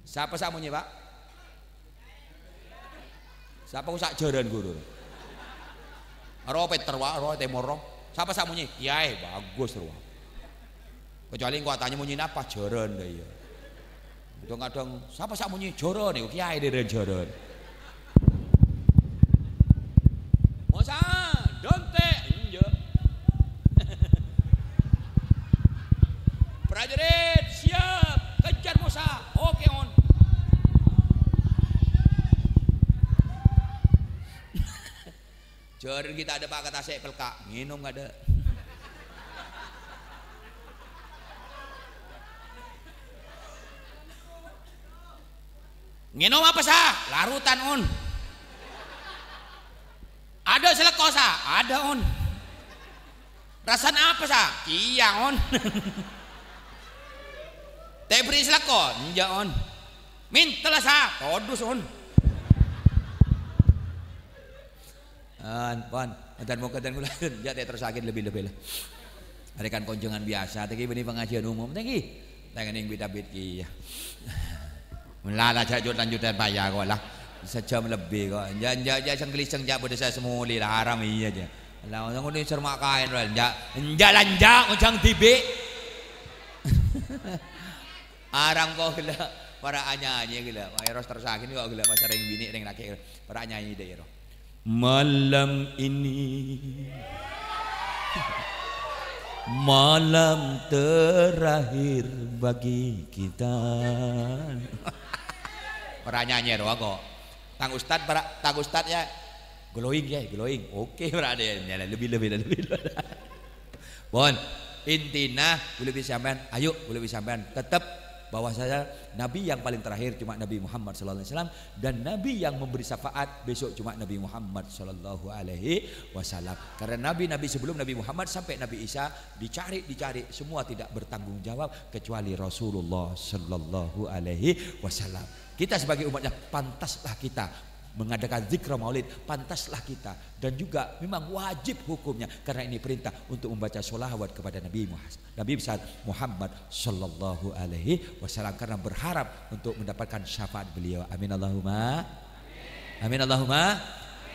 Sapa sè amonyè, Pak? Sapa kok sak jhârân, Ghuru? Ro pètter, wa, ro tèmor, ro. Sapa sè amonyè? Kèyaè, bagus, ro. Kecuali engko' atanya monyèna apa? Jhârân, dâ iyâ. Kadhâng-kadhâng, sapa sè amonyè? Jhârân, kèyaè dârân jhârân. Musa, dântè', enjâ'. Prajurit, siap, kejar Musa. Oke, on. Jhârân ghi' ta' adâ' pa' ka tasè' pelka', ngènom adâ'. Ngènom apa, Sa? Larutan, on. Adâ' salèko, Sa? Adâ', on. Rassana apa, Sa? Kèya, on. Ta' èberri' salèko? Enjâ', on. Mènta la, Sa? Todus, on. An, pon, enten mongkèn enten kaulâ, jhâ' terrossaghi lebbi-lebbi la. Arè kan konjhângan biyasa, ta' ghi' bânnè pangajiân umum, ta' ghi'. Ta' ngènèng bit-abit kèya. Mèlala jhâ' jhut-lanjhutan paya kok la. Sajjhâm lebbi kok. Enjâ', enjâ', jhâ' sèng-kalèsèng jhâ' bâdâ sè sè molè la, haram iyâ jhâ'. La, ngono sè ma' kaèn la, enjâ', enjâ' lanjhâng, ojhâng dhibi'. Arang kok ghellâ', para' anyanyi ghellâ'. Wah, èros terrossaghi kok ghellâ', pas rèng binè' rèng lakè', para' anyanyi dâ' èros. Malam ini malam terakhir bagi kita. Para' anyanyi rowa kok. Tang ustad, para', tang ustad ya. Glowing ya, glowing. Oke, para' dâ', lebbi-lebbi, lebbi-lebbi. Pon, intina, ghulâ bi' sampèyan, ayo, ghulâ bi' sampèyan, tetep bahwasanya Nabi yang paling terakhir cuma Nabi Muhammad sallallahu alaihi wasallam, dan Nabi yang memberi syafaat besok cuma Nabi Muhammad sallallahu alaihi wasallam. Karena nabi-nabi sebelum Nabi Muhammad sampai Nabi Isa dicari, dicari, semua tidak bertanggung jawab kecuali Rasulullah sallallahu alaihi wasallam. Kita sebagai umatnya, pantaslah kita mengadakan zikra maulid, pantaslah kita, dan juga memang wajib hukumnya, karena ini perintah untuk membaca sholawat kepada Nabi Muhammad, Nabi besar Muhammad sallallahu alaihi wasallam, karena berharap untuk mendapatkan syafaat beliau. Amin Allahumma. Amin Allahumma.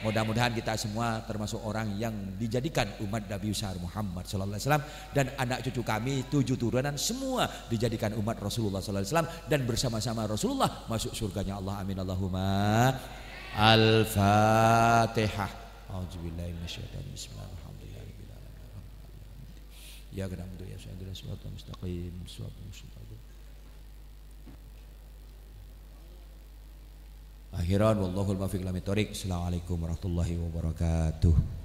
Mudah-mudahan kita semua termasuk orang yang dijadikan umat Nabi besar Muhammad sallallahu alaihi wasallam, dan anak cucu kami tujuh turunan semua dijadikan umat Rasulullah sallallahu alaihi wasallam dan bersama-sama Rasulullah masuk surganya Allah. Amin Allahumma. Al-Fatihah. A'udzubillahi minasyaitonir rajim. Bismillahirrahmanirrahim. Iyyaka na'budu wa iyyaka nasta'in. Ihdinas siratal mustaqim. Siratal mustaqim. Akhiran, wallahul muwaffiq ila aqwamit thoriq. Assalamualaikum warahmatullahi wabarakatuh.